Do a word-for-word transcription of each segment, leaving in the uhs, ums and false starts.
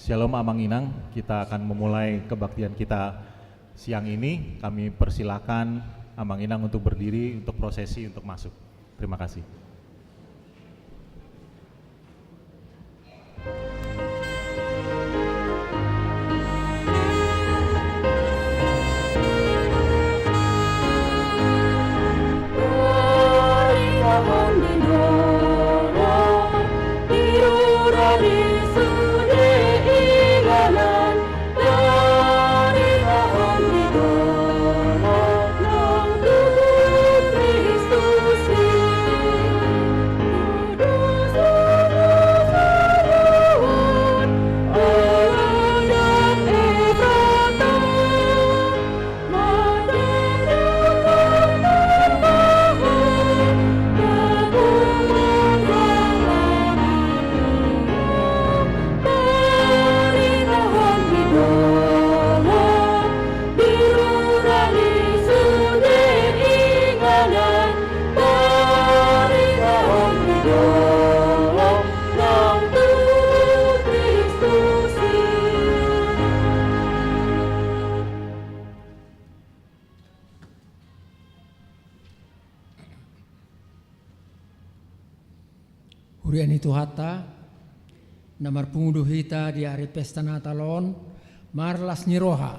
Shalom, Amang Inang. Kita akan memulai kebaktian kita siang ini. Kami persilakan Amang Inang untuk berdiri untuk prosesi untuk masuk. Terima kasih. Huria ni Tuhanta, na marpungu do hita di ari pesta Natal on, marlas ni roha,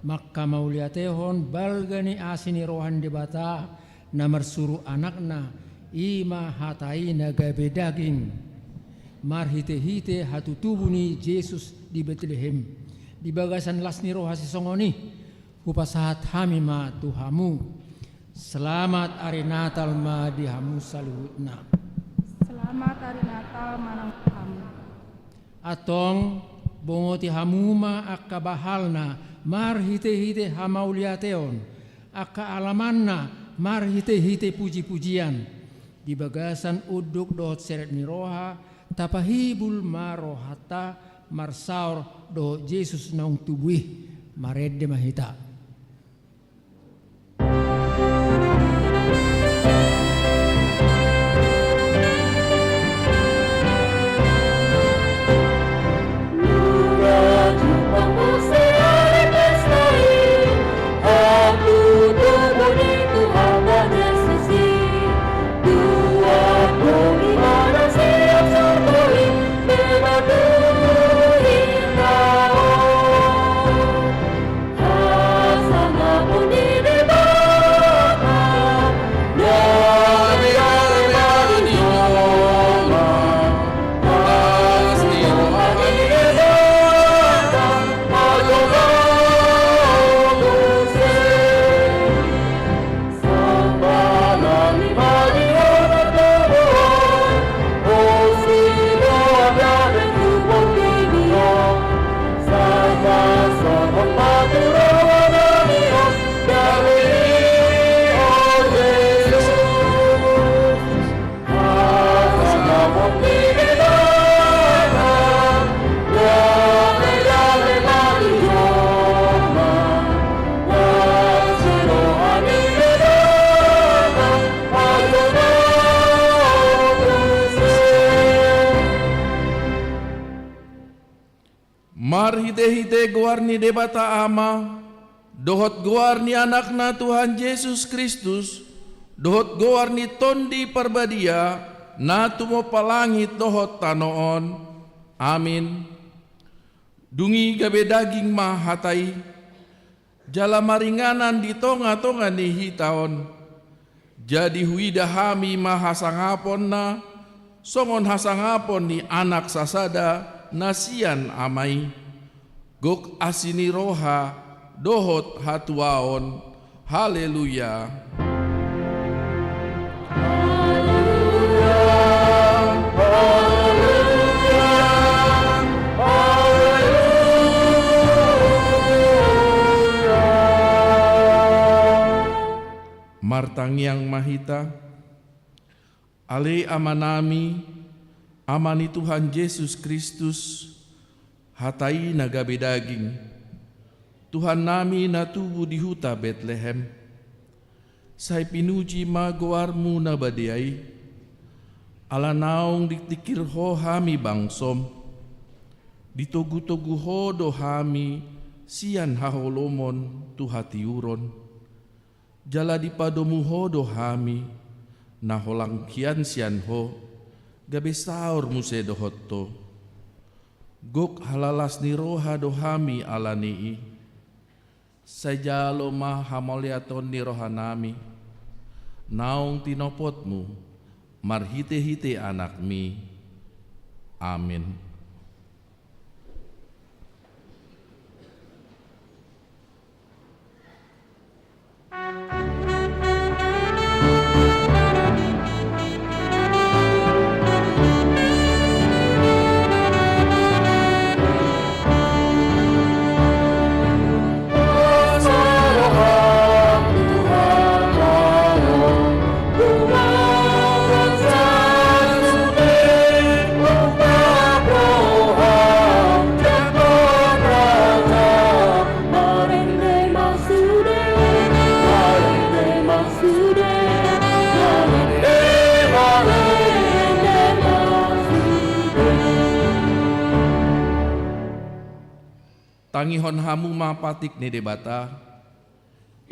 mangkamauliatehon balga ni asi ni roha ni Debata, na marsuru Anakna, i ma hata i na gabe daging, marhitehite hatutubu ni Jesus di Betlehem. Di bagasan las ni roha sisongon i, hupasahat hami ma tu hamu. Selamat ari Natal ma di hamu saluhutna. Selamat ari Natal ma nang tu hamu. Antong, bongoti hamu ma angka bahalna marhitehite hamauliateon, angka alamanna marhitehite pujipujian. Di bagasan unduk dohot serep ni roha, tapahibul ma rohanta marsaor dohot Jesus naung tubu i. Marende ma hita. Marhitehite goar ni Debata Ama, dohot goar ni Anakna Tuhan Jesus Kristus, dohot goar ni Tondi Parbadia, na tumompa langit dohot tano on. Amin. Dung i gabe daging ma hata i, jala maringanan di tongatonga ni hita on. Jadi huida hami ma hasangaponna, songon hasangapon ni anak sasada na sian ama i. Gok asi ni roha dohot hatuaon. Haleluya. Martangiang ma hita. Ale Amanami, Ama ni Tuhan Jesus Kristus, hata i na gabe daging, Tuhannami na tubu di huta Betlehem. Sai pinuji ma goarmu na badia i, ala naung ditingkir Ho hami bangsom. Ditogu-togu Ho do hami sian haholomon tu hatiuron, jala dipadomu Ho do hami, na holan hian sian Ho, gabe saor muse dohot Ho. Gok halalas ni roha do hami ala ni i. Sai jalo ma hamauliateon ni rohanami, naung tinopotmu, marhite-hite Anakmi. Amin. Tangihon hamu ma patik ni Debata,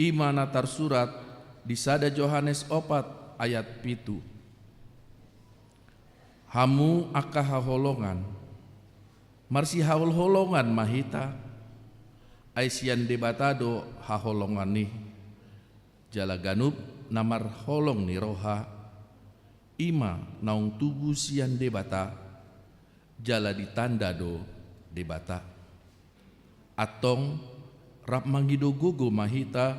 i ma na tarsurat di sada Johannes opat ayat pitu. Hamu angka haholongan, marsihaholongan ma hita, ai sian Debata do haholongan i, jala ganup na marholong ni roha, i ma naung tubu sian Debata, jala ditanda do Debata. Antong, rap mangido gogo ma hita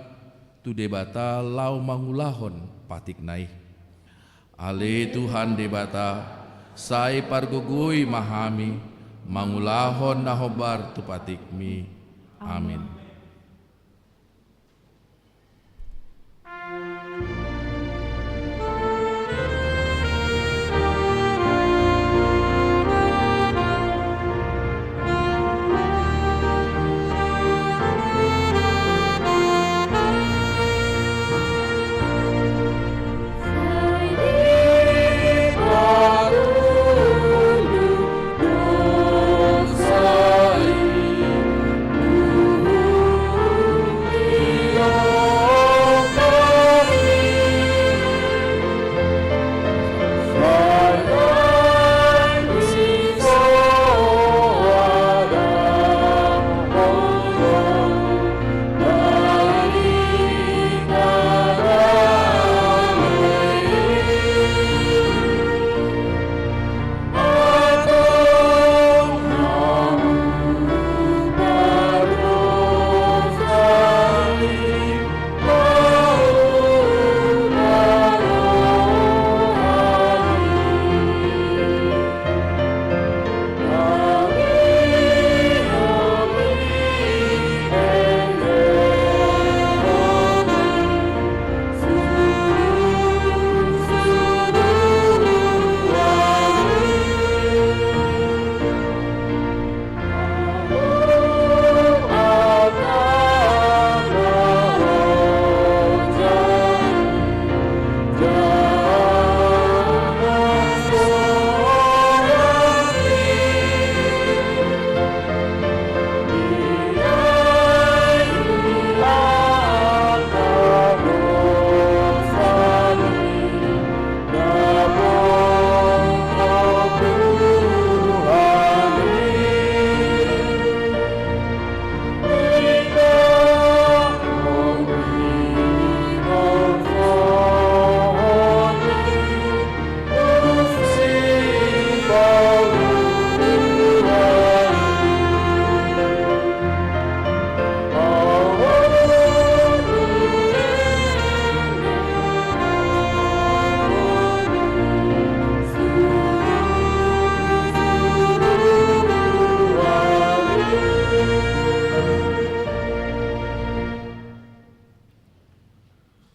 tu Debata laho mangulahon patikna i. Ale Tuhan Debata, sai pargogoi ma hami mangulahon na hombar tu patikmi. Amin.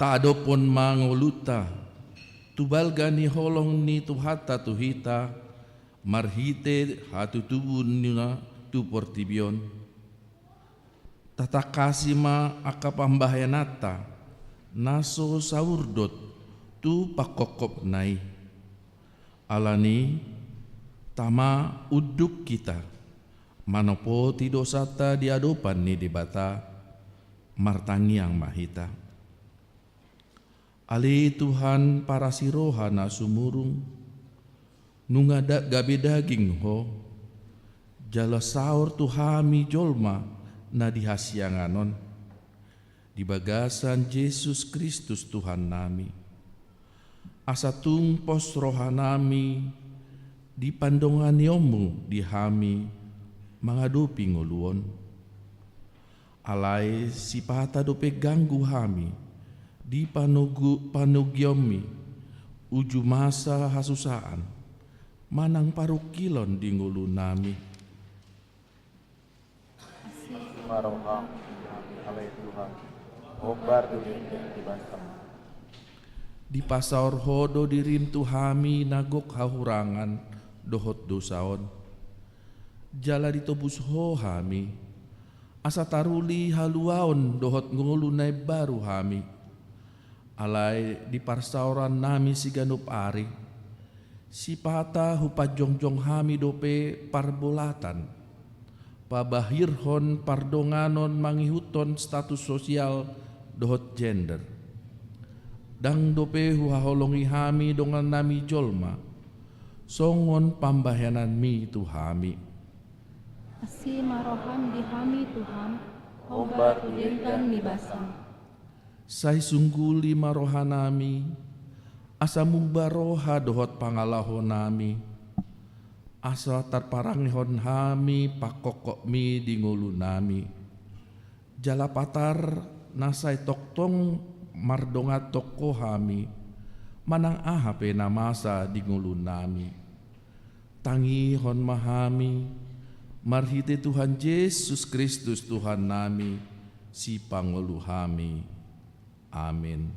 Taadophon ma ngolunta tu balga ni holong ni Tuhanta tu hita, marhite hatutubunna tu portibi on. Tatangkasi ma angka pambahenanta na so saurdot tu pangkophopna i. Ala ni i, tama unduk hita, Manopoti dosanta di adopan ni Debata, martangiang ma hita. Ale Tuhan parasi roha na sumurung, nunga da-, gabe daging Ho, jala saor tu hami jolma na di hasiangan on, di bagasan Jesus Kristus Tuhannami. Asa tung pos rohanami di pandonganionmu di hami mangadopi ngolu on. Alai sipata dope ganggu hami di panogu-, panogionmi uju masa hasusaan manang parungkilon di ngolunami. Asi ma roham di hami ale Tuhan, hombar do denggan ni basam. Dipasaor Ho do dirim tu hami na gok hahurangan dohot dosa on. Jala ditobus Ho hami, asa taruli haluaon dohot ngolu na imbaru hami. Alai di parsaorannami siganup ari, sipata hupajongjong hami dope parbolatan pabahirhon pardonganon mangihuthon status sosial dohot gender. Ndang dope huhaholongi hami dongannami jolma, songon pambahenanmi tu hami. Asi ma roham di hami Tuhan, hombar tu denggan ni basam. Sai sungguli ma rohanami, asa mumba roha dohot pangalahonami, asa tarparangehon hami pangkokkopmi di ngolunami. Jala patar na sai tongtong mardongan tongko hami, manang aha pe na masa di ngolunami. Tangihon ma hami, marhite Tuhan Jesus Kristus Tuhannami, Sipangolu hami. Amin.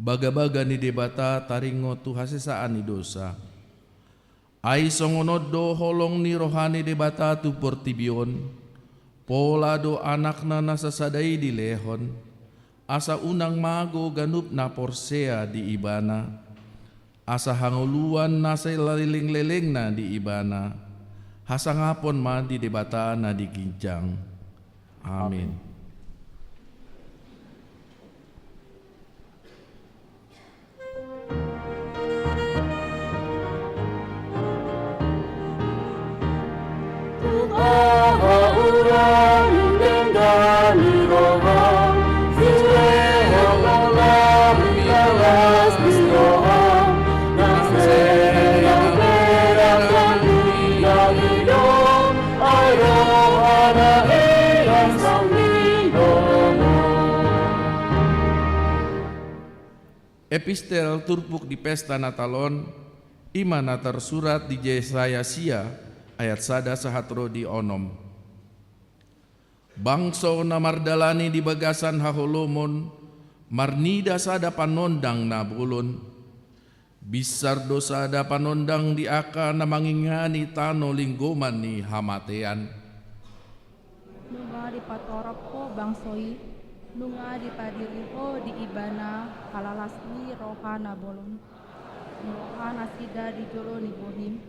Bagabaga ni Debata taringot tu hasesaan ni dosa. Ai songon on do holong ni roha ni Debata tu portibi on, pola do Anakna na sasada i dilehon, asa unang mago ganup na porsea di Ibana, asa hangoluan na saleleng-lelengna di Ibana, hasangapon ma di Debata na di ginjang. Amin. Epistel turpuk di pesta Natal on, i ma na tarsurat di Jesaya sia, ayat sada sahat ro di onom. Bangso na mardalani di bagasan haholomon, marnida sada panondang na bolon. Binsar do sada panondang di angka na mangingani tano linggoman ni hamatean. Nunga dipatorop Ho bangso i, nunga dipadiri Ho di Ibana halalas ni roha na bolon. Roha nasida di jolo ni bohim,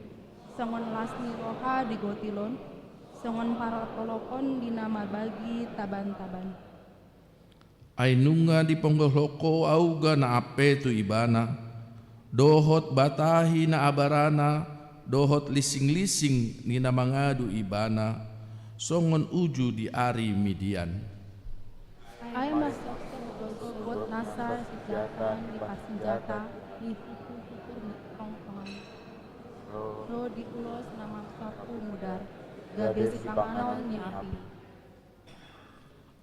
songon las ni roha di gotil on, songon parholopon di na mabagi taban-taban. Ai nunga diponggolhon Ho auga na ampe tu Ibana, dohot batahi na abarana, dohot lisinglisin ni na mangadu Ibana, songon uju di ari Midian. Ai marsogot-sogot nas Bangsa sijata ni parsinjata di hukur-hukur ni tongtongan. Ro di ulos na marsopu mudar, gabe sipanganon ni api.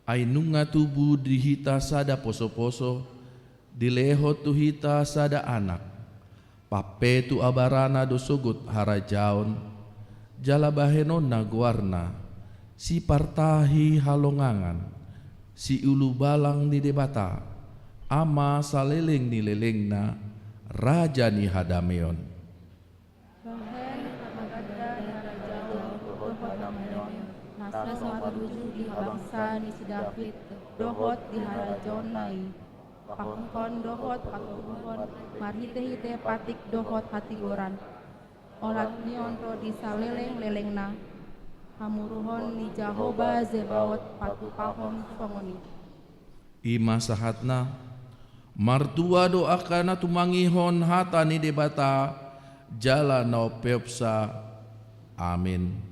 Ai nunga tubu di hita sada poso-poso, dilehon tu hita sada anak. Pampetu abarana do sogot harajaon, jala bahenonna goarna, Sipartahi halongangan, Siulubalang ni Debata, Ama saleleng ni lelengna, Raja ni hadameon. Bahen ma ganda ni harajaon dohot hadameon, na so maruju di habangsa ni si David, dohot di harajaonna i. Pangkuhon dohot patuduhon, marhite-hite patik dohot hatigoran. Olat ni on ro di saleleng-lelengna. Hamuruhon ni Jahowa Zebaot patupahon songon i. I ma sahatna, martua do angka na tumangihon hata ni Debata, jala na umpeopsa. Amin.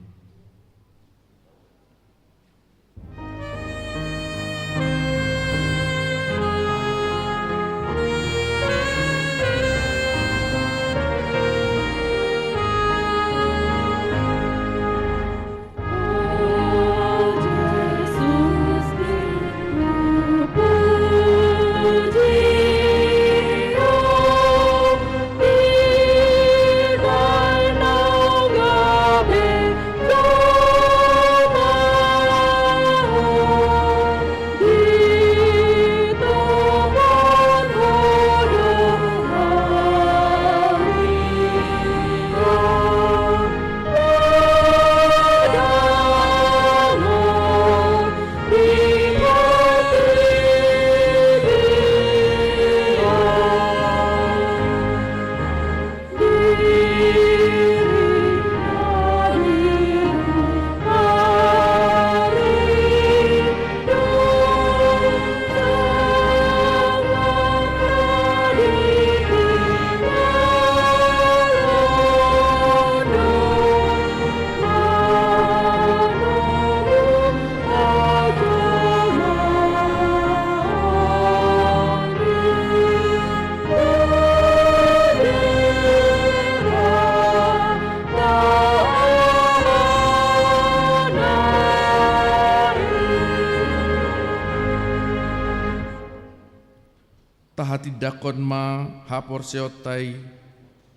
Tahatindangkon ma haporseaonta i,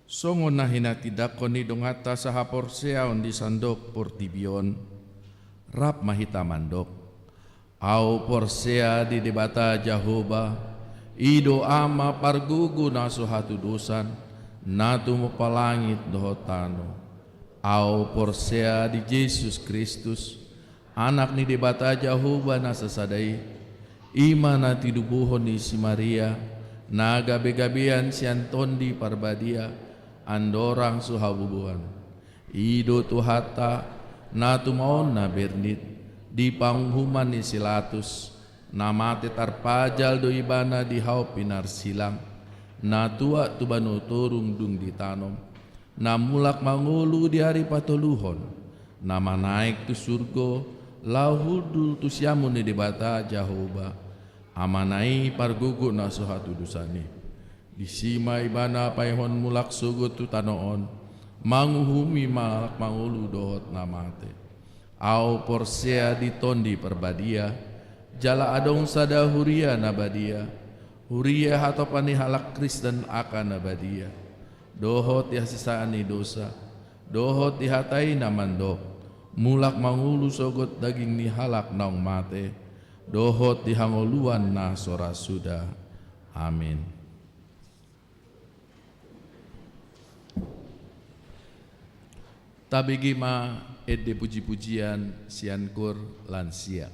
songon na hinatindangkon ni donganta sahaporseaon di sandok portibi on. Rap ma hita mandok. Ahu porsea di Debata Jahowa, i do Ama pargogo na so hatudosan, na tumompa langit dohot tano. Ahu porsea di Jesus Kristus, Anak ni Debata Jahowa na sasada i, i ma na tinubuhon ni si Maria, na gabe-gabean sian Tondi Parbadia, andorang so habubuhan. I do Tuhanta, na tumaonna bernit, di panguhuman ni si Latus, na mate tarpajal do ibana di hau pinarsilang, na tuat tu banua torung dung ditanom, na mulak mangolu di ari patoluhon, na manaek tu surgo, laho hundul tu siamun ni Debata Jahowa, Amana i pargogo na so hatudosan i. Disi ma ibana paihon mulak sogot tu tano on, manguhumi halak mangolu dohot na mate. Ahu porsea di Tondi Parbadia, jala adong sada huria na badia, huria hatopan ni halak Kristen angka na badia, dohot di hasesaan ni dosa, dohot di hata i na mandok, mulak mangolu sogot daging ni halak naung mate, dohot di hangoluan na so ra suda. Amin. Tabege ma ende puji-pujian sian Koor Lansia.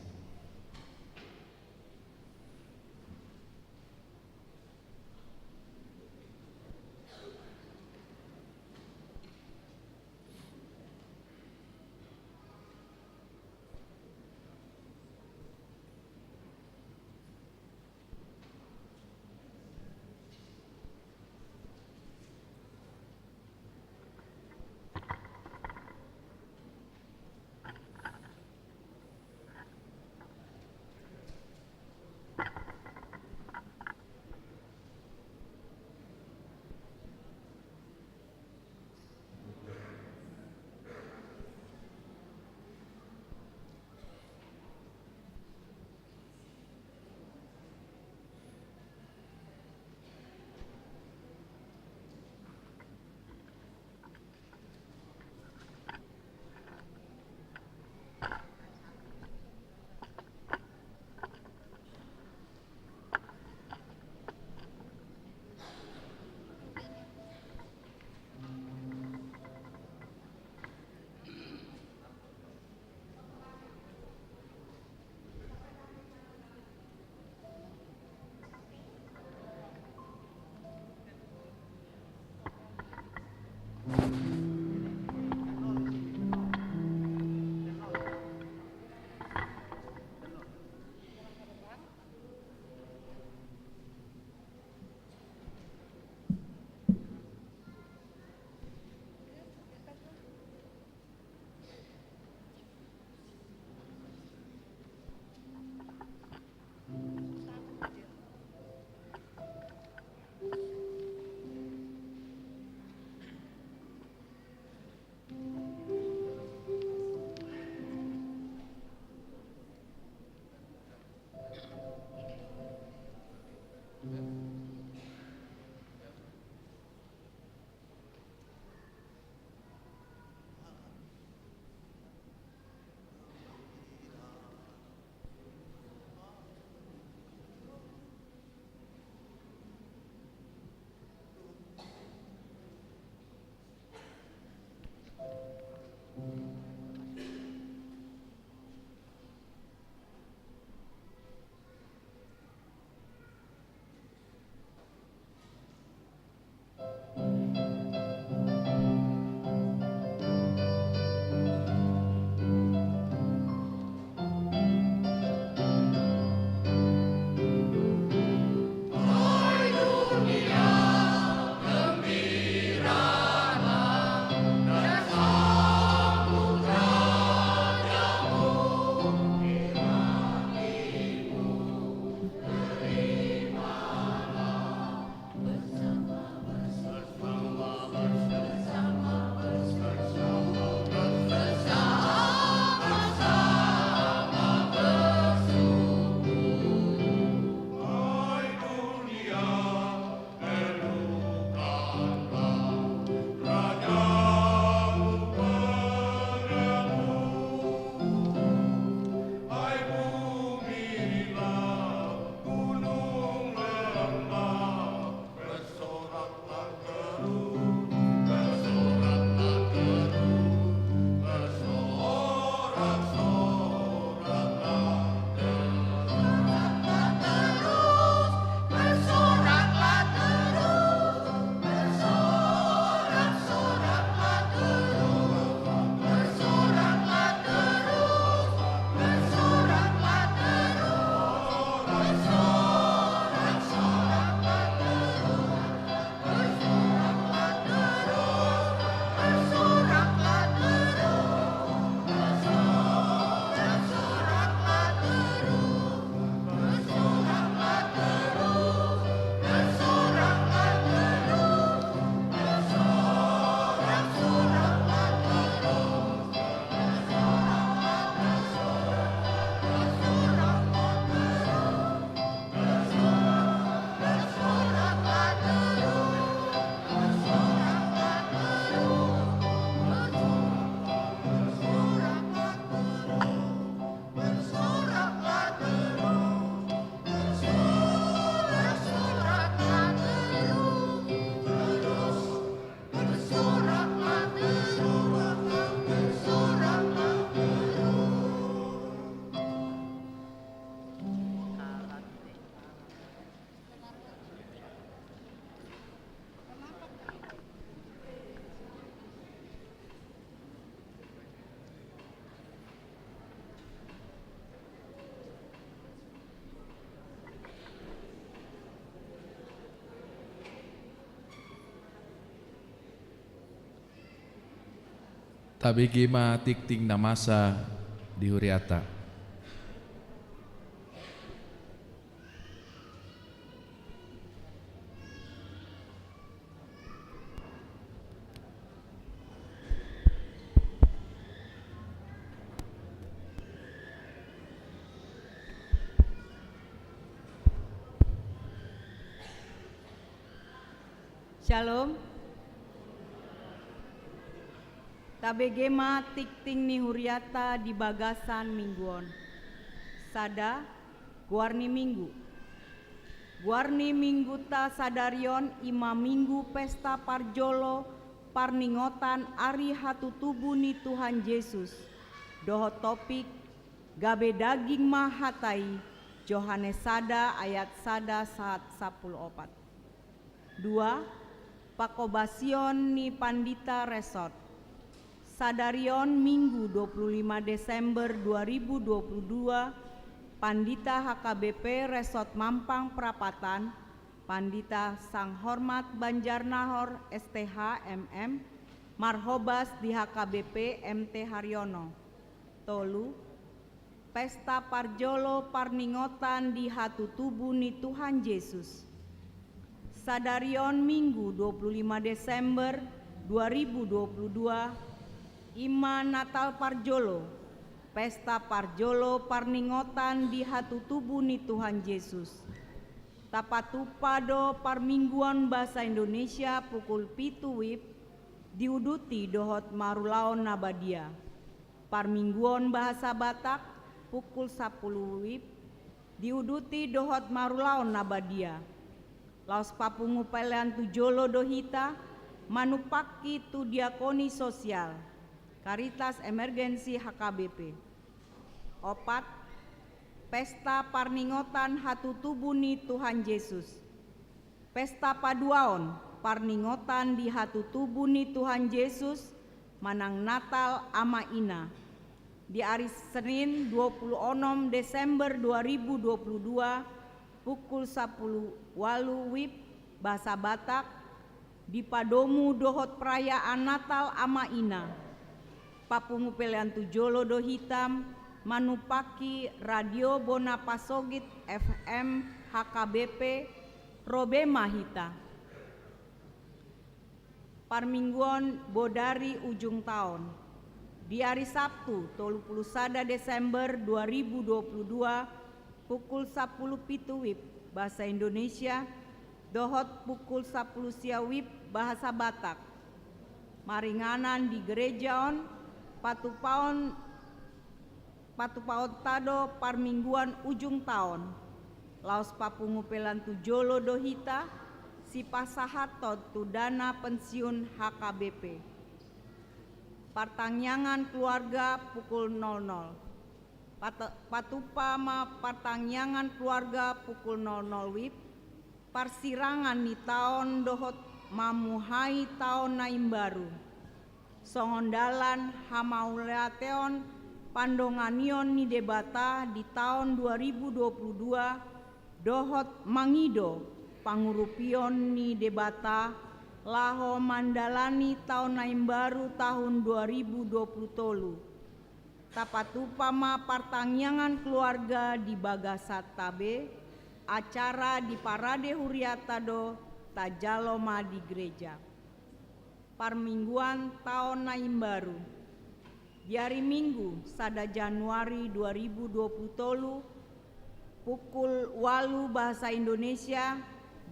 Tabege ma tingting na masa di huriata. Shalom. Tabege ma tingting ni huriata di bagasan minggu on. Sada, goar ni minggu. Goar ni mingguta sadari on i ma minggu pesta parjolo parningotan ari hatutubu ni Tuhan Jesus. Dohot topik, gabe daging ma hata i, Johannes sada ayat sada sahat sampulu opat. Dua, pangkobasion ni pandita resort. Sadari on Minggu dua puluh lima Desember dua ribu dua puluh dua, pandita H K B P Resort Mampang Prapatan, Pandita Sanghormat Banjarnahor S T H M M, marhobas di H K B P M T Haryono. Tolu, pesta parjolo parningotan di hatutubu ni Tuhan Jesus. Sadari on Minggu dua puluh lima Desember dua ribu dua puluh dua, i ma Natal parjolo, pesta parjolo parningotan di hatutubu ni Tuhan Jesus. Tapatupa do parmingguon bahasa Indonesia pukul pitu wib, diuduti dohot marulaon na badia. Parmingguon bahasa Batak pukul sampulu wib, diuduti dohot marulaon na badia. Laos papungu pelean tu jolo do hita, manumpaki tu diakoni sosial, Caritas Emergency H K B P. Opat, pesta parningotan hatutubu ni Tuhan Jesus. Pesta paduaon parningotan di hatutubu ni Tuhan Jesus manang Natal Ama Ina. Di ari Senin dua puluh onom Desember dua ribu dua puluh dua, pukul sampulu ualu wib, bahasa Batak, dipadomu dohot perayaan Natal Ama Ina. Papungu pelean tu jolo do hita, manumpaki Radio Bona Pasogit F M H K B P, ro be ma hita. Parmingguon bodari ujung taon. Di ari Sabtu, tolu puluh sada Desember dua ribu dua puluh dua, pukul sampulu pitu wib, bahasa Indonesia, dohot pukul sampulu sia wib, bahasa Batak. Maringanan di gereja on, patupaon, patupaonta do parmingguan ujung taon. Laos papungu pelean tu jolo do hita, sipasahathon tu dana pensiun H K B P. Partangiangan keluarga pukul nol nol. Pat-, patupa ma partangiangan keluarga pukul nol nol wib, parsirangan ni taon dohot mamuhai taon na imbaru. Songon dalan hamauliateon pandonganion ni Debata di taon dua ribu dua puluh dua, dohot mangido pangurupion ni Debata laho mandalani taon na imbaru tahun dua ribu dua puluh tolu. Tapatupa ma partangiangan keluarga di bagasanta be, acara di parade huriata do tajalo ma di gereja. Parmingguan taon na imbaru. Di ari Minggu, sada Januari dua ribu dua puluh tolu, pukul ualu bahasa Indonesia,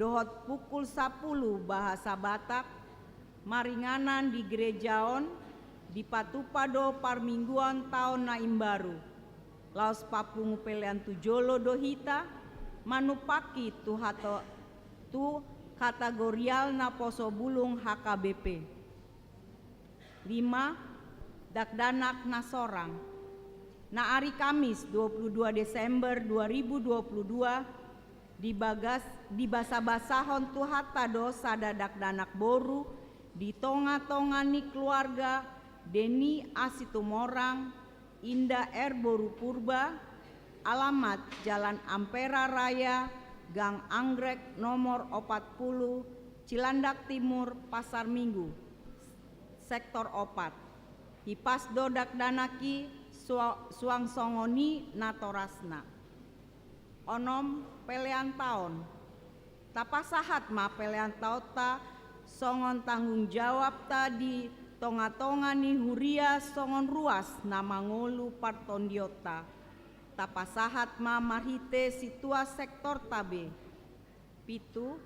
dohot pukul sampulu bahasa Batak, maringanan di gereja on, dipatupa do parmingguan taon na imbaru. Laos papungu pelean tu jolo do hita, manumpaki tu hato-, tu kategorial naposo bulung H K B P. Lima, dakdanak na sorang. Na ari Kamis dua puluh dua Desember dua ribu dua puluh dua, dibagas-, dibasabasahon Tuhanta do sada dakdanak boru di tongatonga ni keluarga Deni A Situmorang, Indah R Boru Purba, alamat Jalan Ampera Raya, Gang Anggrek nomor opat puluh, Cilandak Timur, Pasar Minggu, Sektor opat. Hipas do dakdanak i sua-, suang songon i natorasna. Onom, pelean taon. Tapasahat ma pelean taonta songon tanggung jawabta di tongatonga ni huria songon ruas na mangolu partondionta. Tapasahat ma marhite situas sektorta be. Pitu,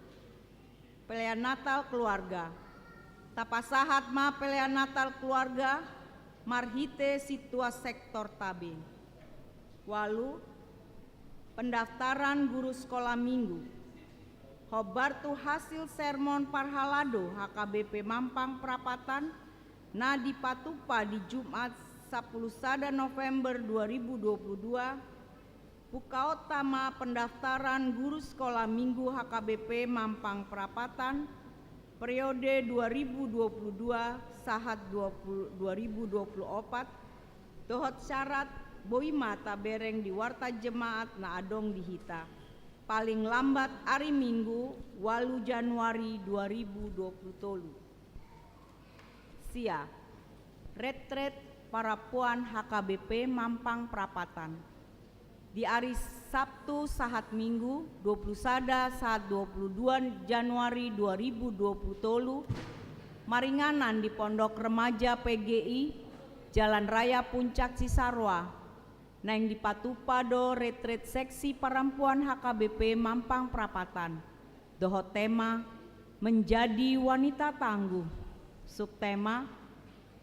pelean Natal keluarga. Tapasahat ma pelean Natal keluarga marhite situas sektorta be. Ualu, pendaftaran guru sekolah minggu. Hombar tu hasil sermon parhalado H K B P Mampang Prapatan na dipatupa di Jumat sampulu sada November dua ribu dua puluh dua, bukaonta ma pendaftaran guru sekolah minggu H K B P Mampang Prapatan periode dua ribu dua puluh dua sahat dua puluh, dua ribu dua puluh opat, dohot syarat boi ma tabereng di warta jemaat na adong di hita. Paling lambat ari Minggu, ualu Januari dua ribu dua puluh tolu. Sia, retret parampuan H K B P Mampang Prapatan. Di ari Sabtu sahat Minggu, dua puluh sada sahat dua puluh dua Januari dua ribu dua puluh tolu, maringanan di Pondok Remaja P G I, Jalan Raya Puncak Cisarua, naeng dipatupa do retret seksi parampuan H K B P Mampang Prapatan, dohot tema Menjadi Wanita Tangguh. Subtema,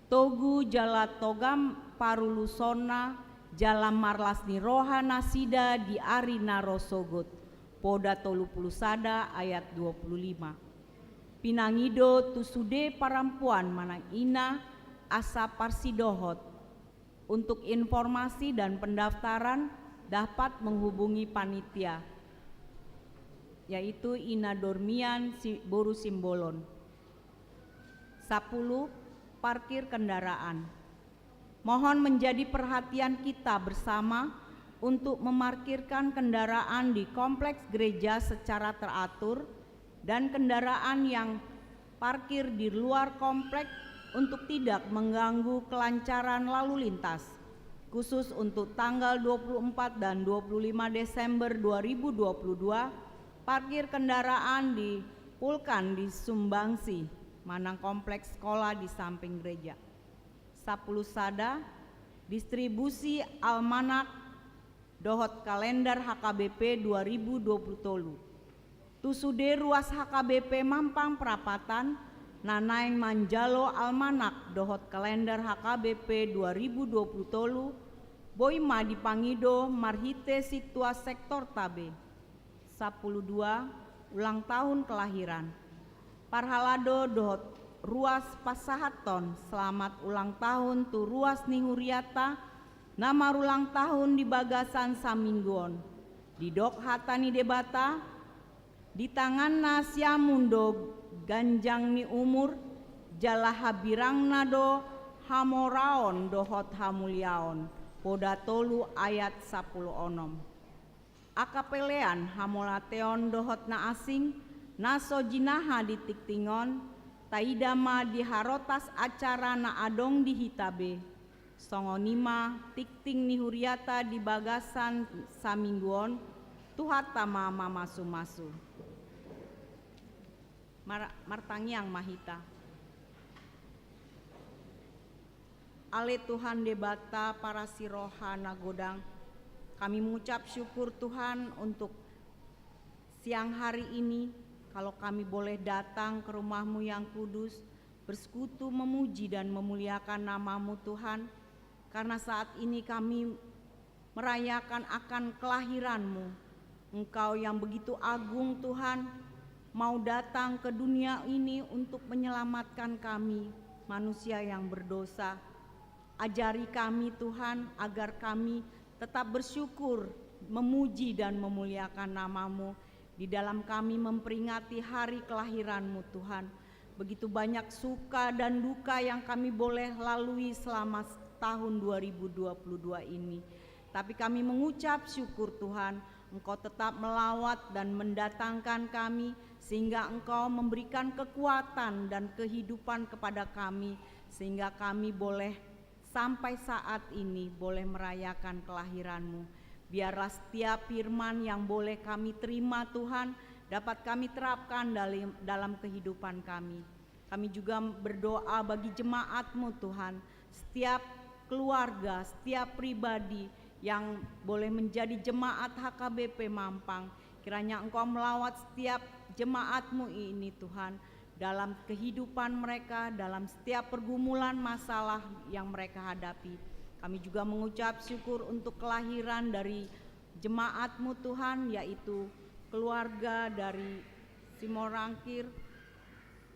togu jala togam parulusonna jala marlas ni roha nasida di ari na ro sogot, Poda tolu puluh sada ayat dua puluh lima. Pinangido tu sude parampuan manang ina asa parsidohot. Untuk informasi dan pendaftaran dapat menghubungi panitia, yaitu Ina Dormian Si-, Boru Simbolon. Sapuluh, parkir kendaraan. Mohon menjadi perhatian kita bersama untuk memarkirkan kendaraan di kompleks gereja secara teratur dan kendaraan yang parkir di luar komplek untuk tidak mengganggu kelancaran lalu lintas. Khusus untuk tanggal dua puluh empat dan dua puluh lima Desember dua ribu dua puluh dua, parkir kendaraan di Pulkan di Sumbangsi, manang kompleks sekolah di samping gereja. Sapuluh sada, distribusi almanak dohot kalender H K B P dua ribu dua puluh tolu. Tu sude ruas H K B P Mampang Prapatan na naeng manjalo almanak dohot kalender H K B P dua ribu dua puluh tolu, boi ma dipangido marhite situas sektorta be. Sapuluh dua, ulang tahun kelahiran. Parhalado dohot ruas pasahathon selamat ulang tahun tu ruas ni huriata na marulang tahun di bagasan saminggu on. Didok hata ni Debata, di tanganna siamun do ganjang ni umur, jala hambirangna do hamoraon dohot hamuliaon. Poda tolu ayat sapuluh onom. Angka pelean hamauliateon dohot na asing, na so jinaha di tingting on, taida ma di harotas acara na adong di hita be. Songon i ma tingting ni huriata di bagasan saminggu on, Tuhanta ma mamasumasu. Mar-, martangiang ma hita. Ale Tuhan Debata parasi roha na godang, kami mengucap syukur Tuhan untuk siang hari ini, kalau kami boleh datang ke rumah-Mu yang kudus, bersekutu memuji dan memuliakan nama-Mu Tuhan, karena saat ini kami merayakan akan kelahiran-Mu. Engkau yang begitu agung, Tuhan, mau datang ke dunia ini untuk menyelamatkan kami, manusia yang berdosa. Ajari kami, Tuhan, agar kami tetap bersyukur, memuji dan memuliakan nama-Mu di dalam kami memperingati hari kelahiran-Mu, Tuhan. Begitu banyak suka dan duka yang kami boleh lalui selama s-, tahun dua ribu dua puluh dua ini. Tapi kami mengucap syukur, Tuhan, Engkau tetap melawat dan mendatangkan kami, sehingga Engkau memberikan kekuatan dan kehidupan kepada kami, sehingga kami boleh sampai saat ini boleh merayakan kelahiran-Mu. Biarlah setiap firman yang boleh kami terima, Tuhan, dapat kami terapkan dalam, dalam kehidupan kami. Kami juga berdoa bagi jemaat-Mu, Tuhan. Setiap keluarga, setiap pribadi yang boleh menjadi jemaat H K B P Mampang, kiranya Engkau melawat setiap jemaat-Mu ini, Tuhan, dalam kehidupan mereka, dalam setiap pergumulan masalah yang mereka hadapi. Kami juga mengucap syukur untuk kelahiran dari jemaat-Mu, Tuhan, yaitu keluarga dari Simorangkir.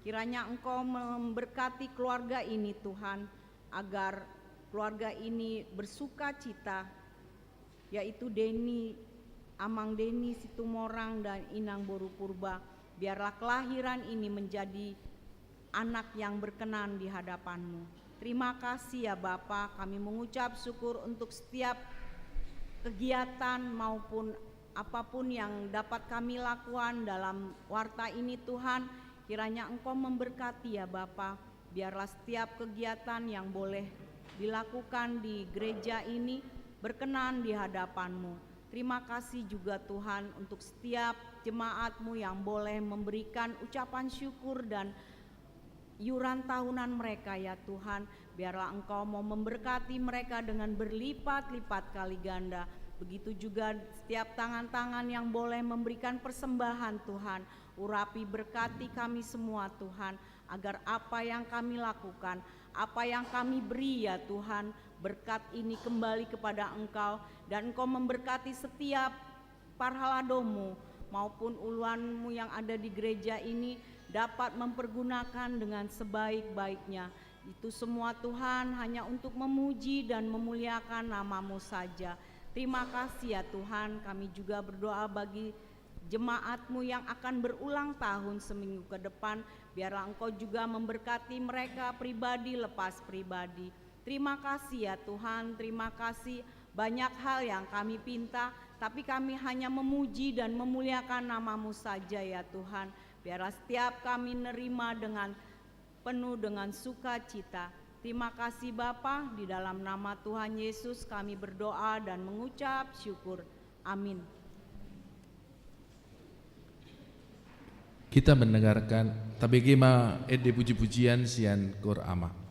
Kiranya Engkau memberkati keluarga ini, Tuhan, agar keluarga ini bersukacita, yaitu Denny, Amang Denny Situmorang dan Inang Boru Purba. Biarlah kelahiran ini menjadi anak yang berkenan di hadapan-Mu. Terima kasih ya Bapa, kami mengucap syukur untuk setiap kegiatan maupun apapun yang dapat kami lakukan dalam warta ini, Tuhan. Kiranya Engkau memberkati ya Bapa. Biarlah setiap kegiatan yang boleh dilakukan di gereja ini berkenan di hadapan-Mu. Terima kasih juga Tuhan untuk setiap jemaat-Mu yang boleh memberikan ucapan syukur dan iuran tahunan mereka ya Tuhan. Biarlah Engkau mau memberkati mereka dengan berlipat-lipat kali ganda. Begitu juga setiap tangan-tangan yang boleh memberikan persembahan, Tuhan. Urapi, berkati kami semua, Tuhan, agar apa yang kami lakukan, apa yang kami beri ya Tuhan, berkat ini kembali kepada Engkau, dan Engkau memberkati setiap parhalado-Mu maupun uluan-Mu yang ada di gereja ini dapat mempergunakan dengan sebaik-baiknya. Itu semua, Tuhan, hanya untuk memuji dan memuliakan nama-Mu saja. Terima kasih ya Tuhan, kami juga berdoa bagi jemaat-Mu yang akan berulang tahun seminggu ke depan. Biarlah Engkau juga memberkati mereka pribadi lepas pribadi. Terima kasih ya Tuhan, terima kasih. Banyak hal yang kami pinta, tapi kami hanya memuji dan memuliakan nama-Mu saja ya Tuhan. Biarlah setiap kami nerima dengan penuh dengan sukacita. Terima kasih Bapa, di dalam nama Tuhan Yesus kami berdoa dan mengucap syukur. Amin. Kita mendengarkan, tabege ma ende puji-pujian sian Kor Ama.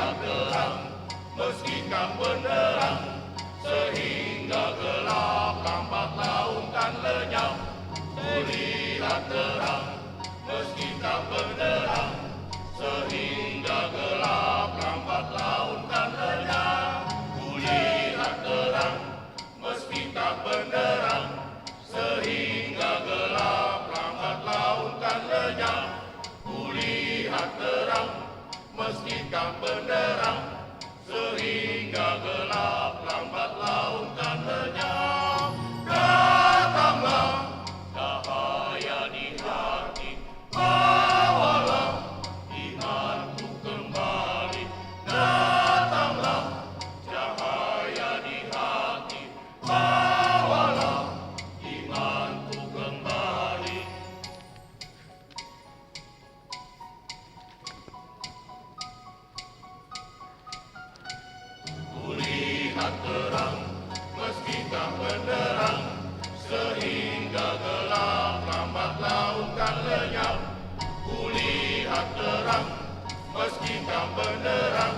Terang, meski kau benderang, sehingga gelap lambat laun kan lenyap. Kulihat terang, meski kau benderang, sehingga gelap lambat laun kan lenyap. Kulihat terang, meski kau benderang, sehingga gelap lambat laun kan lenyap. Kulihat terang, meski kau benderang, sehingga gelap lambat laun kan lenyap. Datanglah cahaya di hati, bawalah imanku kembali. Datanglah cahaya di hati, bawalah imanku kembali. Kulihat terang, meski kau benderang, sehingga gelap lambat laun kan lenyap. Kulihat terang, meski kau benderang,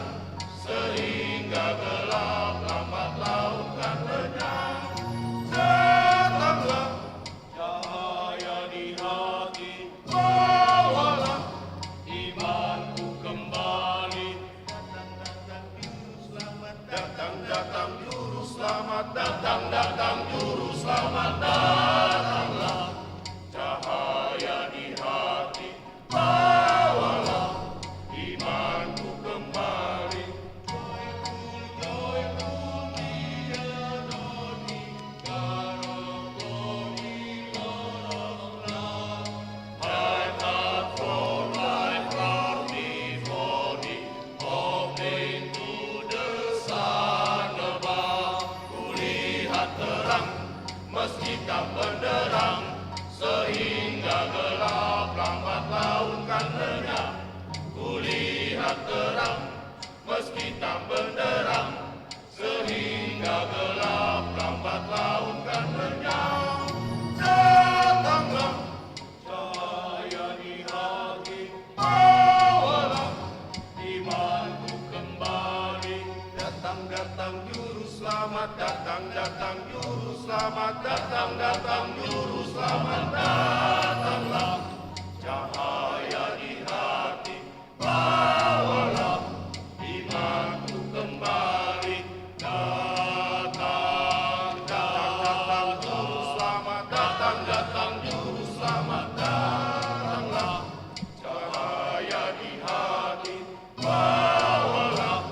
sehingga gelap lambat laun kan lenyap. Datanglah cahaya di hati, bawalah imanku kembali. Datang, datang, Juru Selamat, datang, datang, Juru Selamat, datanglah. Cahaya di hati, bawalah imanku kembali. Joyful, joyful, we are dawning, God of glory, Lord of love. Light hath flown, light flown before thee, open to the sun above. Kulihat terang, meski kau benderang, sehingga gelap lambat laun kan lenyap. Kulihat terang, meski kau benderang, sehingga gelap lambat laun kan lenyap. Datanglah cahaya di hati, bawalah imanku kembali. Datang, datang, Juru Selamat, datang, datang, Juru Selamat, datang, datang, Juru Selamat, datanglah. Cahaya di hati, bawalah imanku kembali. Datang, datang, datang, Juru Selamat, datang, datang, Juru Selamat, datanglah. Cahaya di hati, bawalah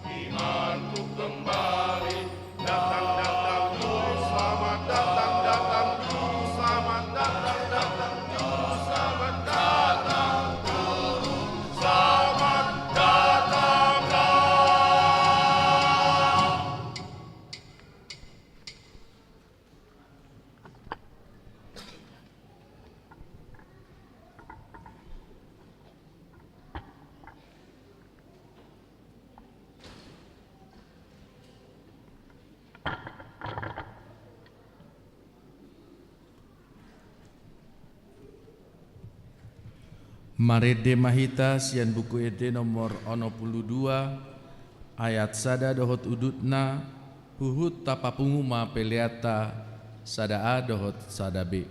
imanku kembali. Datang, datang, Juru Selamat, datang, datang, Juru Selamat, datang, datang, Juru Selamat, datang, Juru Selamat, datanglah. Marende ma hita sian Buku Ende nomor onom pulu dua, ayat sada dohot udutna, huhut tapapungu ma peleanta sada A dohot sada B.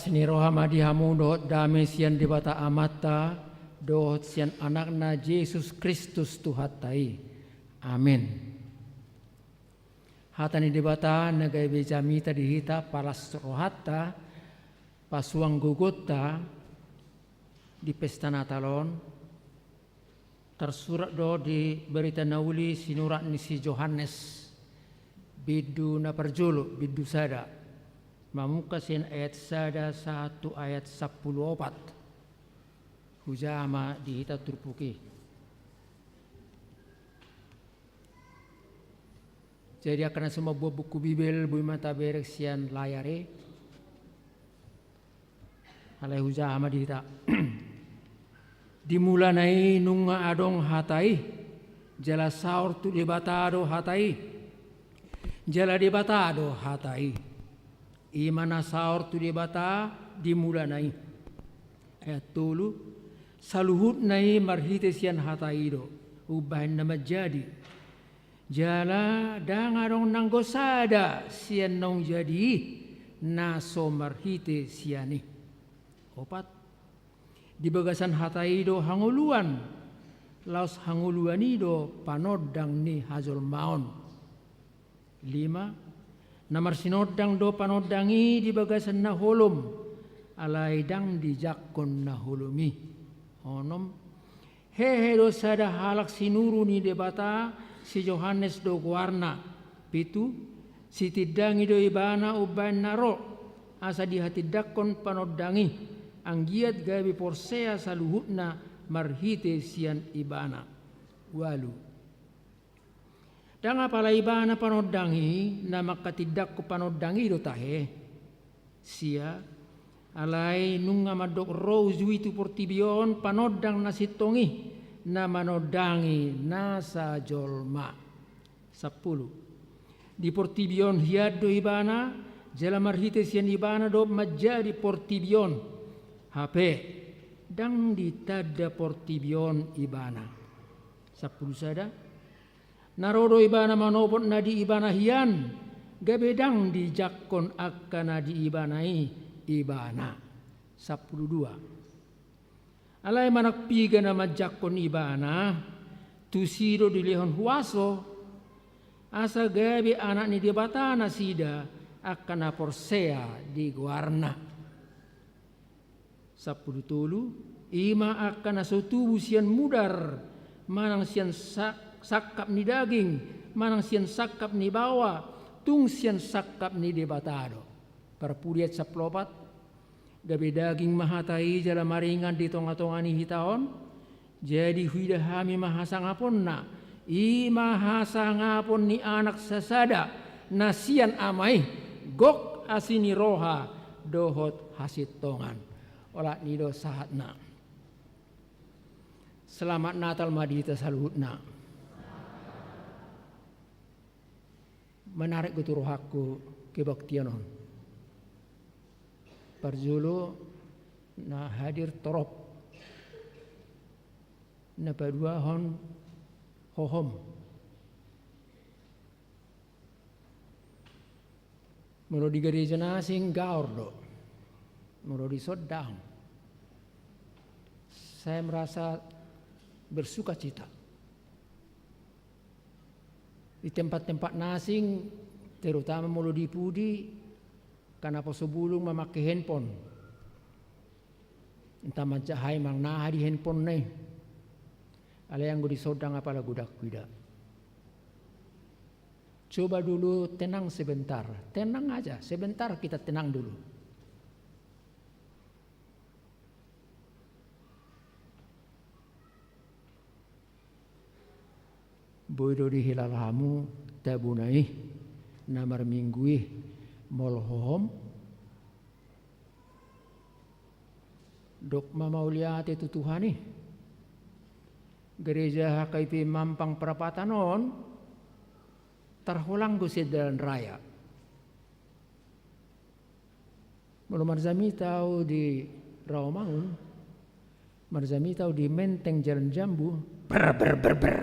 Ni roha ma di hamu dohot dame sian Debata Amanta dohot sian Anakna Jesus Kristus Tuhanta i. Amen. Hata ni Debata na gabe jamita di hita, palas rohanta, pasuang gogonta di pesta Natal on, tarsurat do di Barita Na Uli sinurat ni si Johannes, bindu na parjolo, bindu sada, mamungka sian ayat sada sahat tu ayat sampulu opat. Hujaha ma di hita turpuk i. Jadi angka na so mambuat buku Bibel, boi ma tabereng sian layar i. Alai hujaha ma di hita. Di mulana i nunga adong Hata i, jala saor tu Debata do Hata i, jala Debata do Hata i. I ma na saor tu Debata di mulana i. Ayat tolu, saluhutna i marhite sian Hata i do umbahen na manjadi. Jala ndang adong nanggo sada sian naung jadi i na so marhite sian i. Opat, di bagasan Hata i do hangoluan, laos hangoluan i do panondang ni hajolmaon. Lima, na marsinondang do panondang i di bagasan na holom, alai ndang dijangkon na holom i. Onom, hehe do sada halak sinuru ni Debata, si Johannes do goarna. Pitu, sitindangi do ibana umbahen na ro, asa dihatindangkon panondang i, anggiat gabe porsea saluhutna marhite sian ibana. Ualu, ndang apala ibana panondang i, na mangkatindangkon panondang i do tahe. Sia, alai nunga mandok ro uju i tu portibi on panondang na sintong i, na manondangi nasa jolma. Sampulu, di portibi on hian do ibana, jala marhite sian ibana do manjadi portibi on. Hape ndang ditanda portibi on ibana. Sampulu sada, na ro do ibana manopot na di ibana hian, gabe ndang dijangkon angka na di ibana i ibana. Sampulu dua, alai manang piga na manjangkon ibana, tusi do dilehon huaso, asa gabe anak ni Debata nasida angka na porsea di goarna. Sampulu tolu, i ma angka na so tubu sian mudar, manang sian sa-, sangkap ni daging, manang sian sangkap ni baoa, tung sian sangkap ni Debata do. Parpudi ayat sampulu opat, gabe daging ma Hata i jala maringan di tonga-tonga ni hita on, jadi huida hami ma hasangaponna, i ma hasangapon ni Anak sasada, na sian Ama i, gok asi ni roha dohot hasintongan. Olat ni i do sahatna. Selamat Natal ma di hita saluhutna. Menarik do tu rohangku kebaktian on. Parjolo na hadir torop, na paduahon hohom. Molo di gareja na asing gaor do, molo dison ndang. Saya merasa bersukacita. Di tempat-tempat na asing, terutama molo di pudi, angka na poso bulung mamake handphone. Entah manjahai manang aha di handphonena i. Alai anggo dison ndang apala godang huida. Coba dulu tenang sebentar. Tenang aja, sebentar kita tenang dulu. Boi do dihilala hamu tabuna i, na marminggu i, molo hohom dok ma mauliate tu Tuhan i. Gareja H K I P Mampang Prapatan on tarholang do sian jalan raya. Molo marjamita au di Rawamangun, marjamita au di Menteng Jalan Jambu, ber, ber, ber, ber.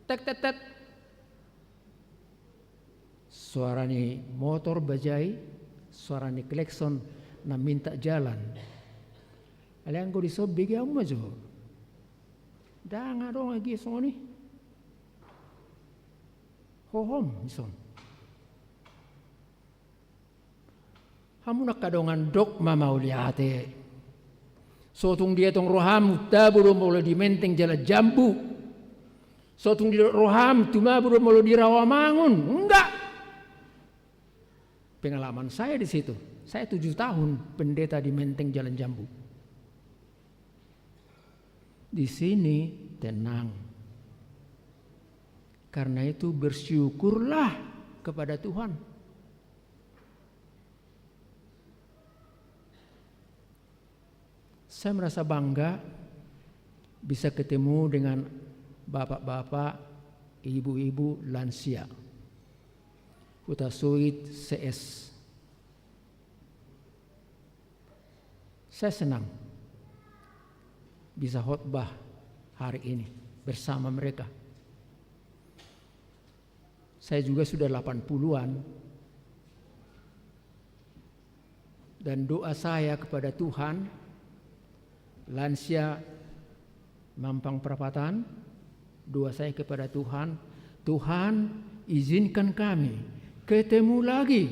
Tet, tet, tet. Suara ni motor bajai, suara ni klekson, Na minta jalan. Alai anggo dison bege hamu ma jo. Ndang adong age songon i. Hohom dison. Hamu angka dongan dok ma mauliate. So tung dietong roham tabo do molo di Menteng Jalan Jambu. So tung didok roham tumabo do molo di Rawamangun. Enggak. Pengalaman saya di situ. Saya tujuh tahun pendeta di Menteng Jalan Jambu. Di sini tenang. Karena itu bersyukurlah kepada Tuhan. Saya merasa bangga bisa ketemu dengan bapak-bapak, ibu-ibu lansia. Hutasuit C S. Saya senang bisa khotbah hari ini bersama mereka. Saya juga sudah delapan puluhan. Dan doa saya kepada Tuhan, lansia Mampang Perapatan, doa saya kepada Tuhan, Tuhan, izinkan kami ketemu lagi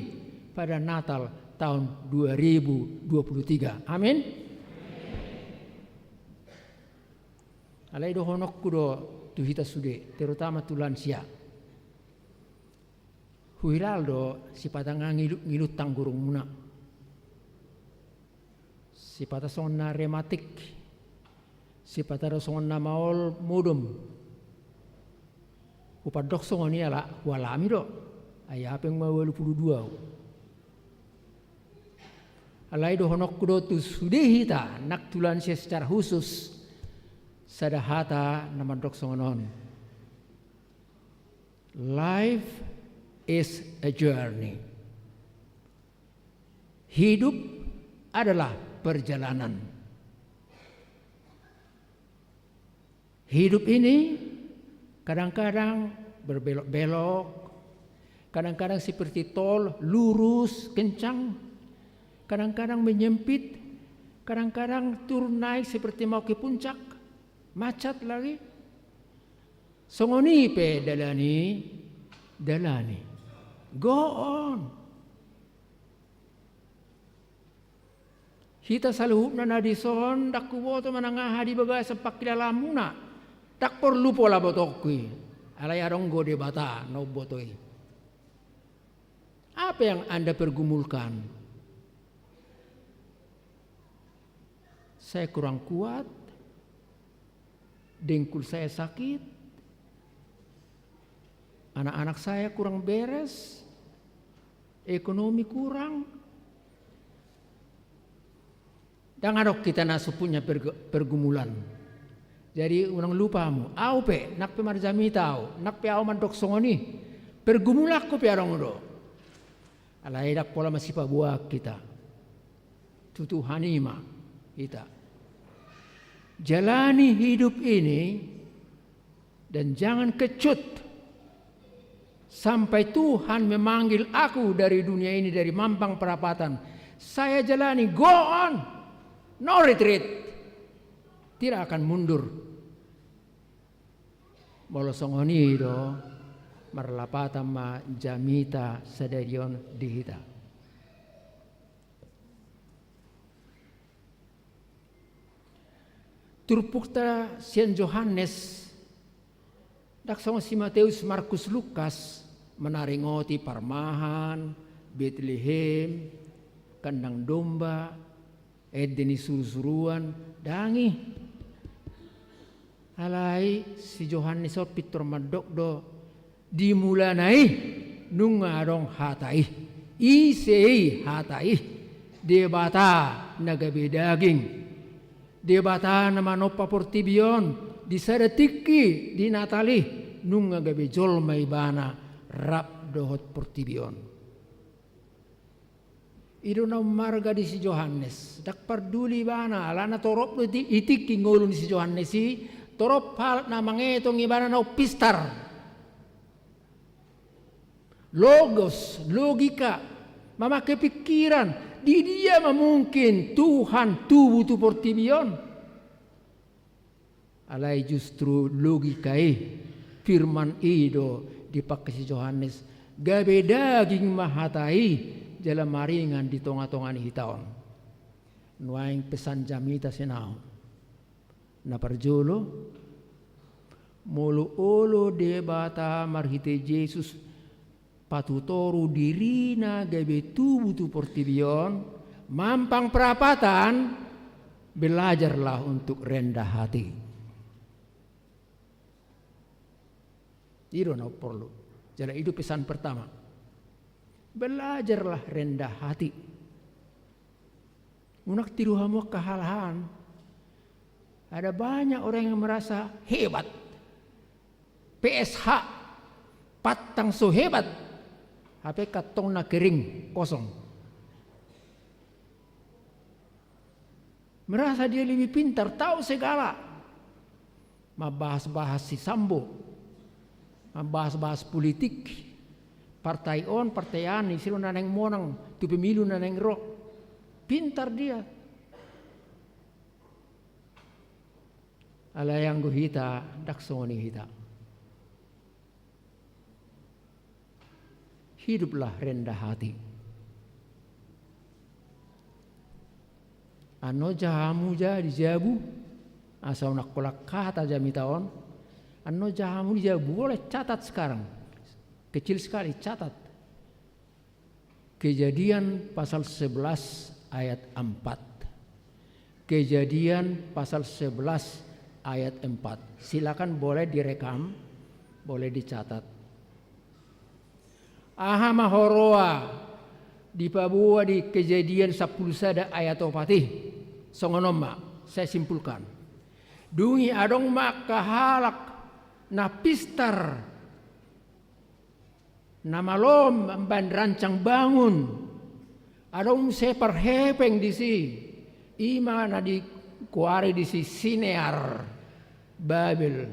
pada Natal tahun dua ribu dua puluh tiga. Amin. Alai dohononku do tu hita sude, terutama tu lansia. Huhilal do sipata nga ngilu-, ngiluntang gurungmuna. Sipata songon na rematik. Sipata do songon na maol modom. Hupandok songon i ala hualami do. Ai hapeng ma ualu pulu dua au. Alai dohononku do tu sude hita, nang tu lansia secara khusus, sada hata na mandok songon on. Life is a journey. Hidup adalah perjalanan. Hidup ini kadang-kadang berbelok-belok, kadang-kadang seperti tol, lurus, kencang, kadang-kadang menyempit, kadang-kadang turun naik seperti mau ke puncak, macet lagi. Songon i pe dalan i, dalani. Go on. Hita saluhutna na dison, ndang huboto manang aha di bagasan pangkilalaanmuna. Ndang porlu pola botongku i. Alai adong do Debata na umboto i. Apa yang Anda pergumulkan? Saya kurang kuat, dengkul saya sakit, anak-anak saya kurang beres, ekonomi kurang. Ndang adong hita na so punya perg-, pergumulan. Jadi unang lupa hamu, au pe, nang pe marjamita au, nang pe au mandok songon i, pergumulanku pe adong do. Alai ndang pola masipaboa hita. Tu Tuhan i ma hita. Jalani hidup ini dan jangan kecut sampai Tuhan memanggil aku dari dunia ini, dari Mampang Perapatan. Saya jalani, go on. No retreat. Tidak akan mundur. Molo songon i do, marlapatan ma jamita sadari on di hita. Turpukta sian Johannes, ndang songon si Mateus, Markus, Lukas, manaringoti parmahan, Betlehem, kandang domba, ende ni surusuruan, ndang i. Alai si Johannes on pintor mandok do, di mulana i nunga adong Hata i. Ise i Hata i? Debata na gabe daging. Debata na manompa portibi on di sada tingki di Natal i, nunga gabe jolma ibana rap dohot portibi on. I do na ummarga di si Johannes, ndang parduli ibana, alana torop do i ti-, i tingki ngolu ni si Johannes i, torop halak na mangetong ibana na umpistar. Logos, logika, mamake pikiran, Di dia ma mungkin Tuhan tubu tu portibi on? Alai justru logika i, firman i do dipangke si Johannes, gabe daging ma hata i jala maringan di tonga-tonga ni hita on. Nuaeng pesan jamita sinaon. Na parjolo, molo olo Debata marhite Jesus patutoru dirina gabe tubu tu portibi on, mampang prapatan, belajarlah untuk rendah hati. I do na porlu. Jala i do pesan pertama. Belajarlah rendah hati. Unang tiru hamu angka halahan. Ada banyak orang yang merasa hebat. P S H, pantang so hebat. Hape kantongna kering, kosong. Merasa dia lebih pintar, tahu segala. Mambahas-bahas si Sambo. Mambahas-bahas politik. Partai on, partai an, ise do na naeng monang, tu pemilu na naeng ro. Pintar dia. Alai anggo hita, ndang songon i hita. Hiduplah rendah hati. Annon jahamu ja di jabu, asa unang holan hata jamita on. Annon jahamu di jabu, boleh catat sekarang. Kecil sekali, catat. Kejadian pasal sebelas ayat empat. Kejadian pasal sebelas ayat empat. Silakan boleh direkam, boleh dicatat. Aha ma huroha dipaboa di Kejadian sampulu sada ayat opat i? Songon on ma, saya simpulkan. Dung i adong ma angka halak na pistar, na malo mambaen rancang bangun. Adong muse parhepeng disi, i ma na digoari disi Sinear, Babel.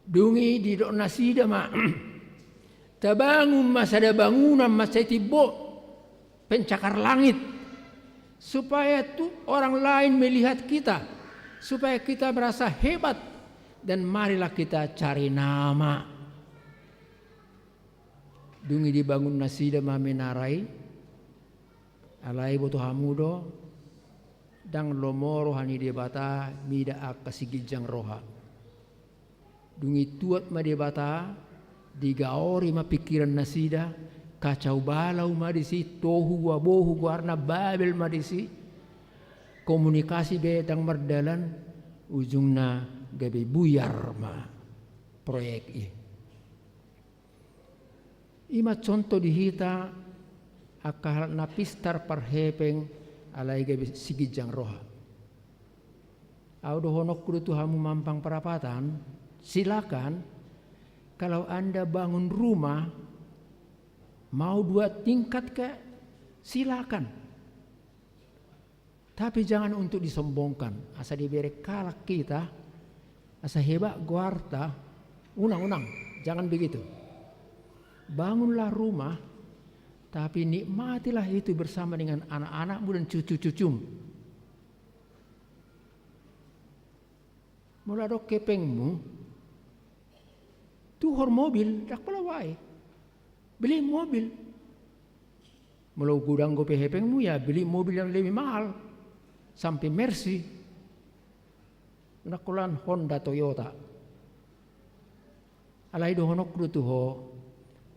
Dung i didok nasida ma, tabangun ma sada bangunan mansai timbo, pencakar langit, supaya tu orang lain melihat kita, supaya kita merasa hebat, dan marilah kita cari nama. Dung i dibangun nasida ma menara i. Alai boto hamu do, ndang lomo roha ni Debata mida angka siginjang roha. Dung i tuat ma Debata, digaori ma pingkiran nasida, kacau balau ma disi, tohu abohu goarna, Babel ma disi, komunikasi be ndang mardalan, ujungna gabe buyar ma proyek i. I ma contoh di hita, angka halak na pistar parhepeng alai gabe siginjang roha. Au dohononku do tu hamu mampang parapatan, silakan, kalau Anda bangun rumah, mau dua tingkat ke, silakan. Tapi jangan untuk disombongkan, asa diberek halak kita, asa hebat goarta, unang, unang, jangan begitu. Bangunlah rumah, tapi nikmatilah itu bersama dengan anak-anakmu dan cucu-cucumu. Molo adong hepengmu, tuhor mobil, ndang pola uae. Beli mobil. Molo godang dope hepengmu, ya beli mobil yang lebih mahal. Sampe Mercy. Unang holan Honda, Toyota. Alai dohononku do tu ho,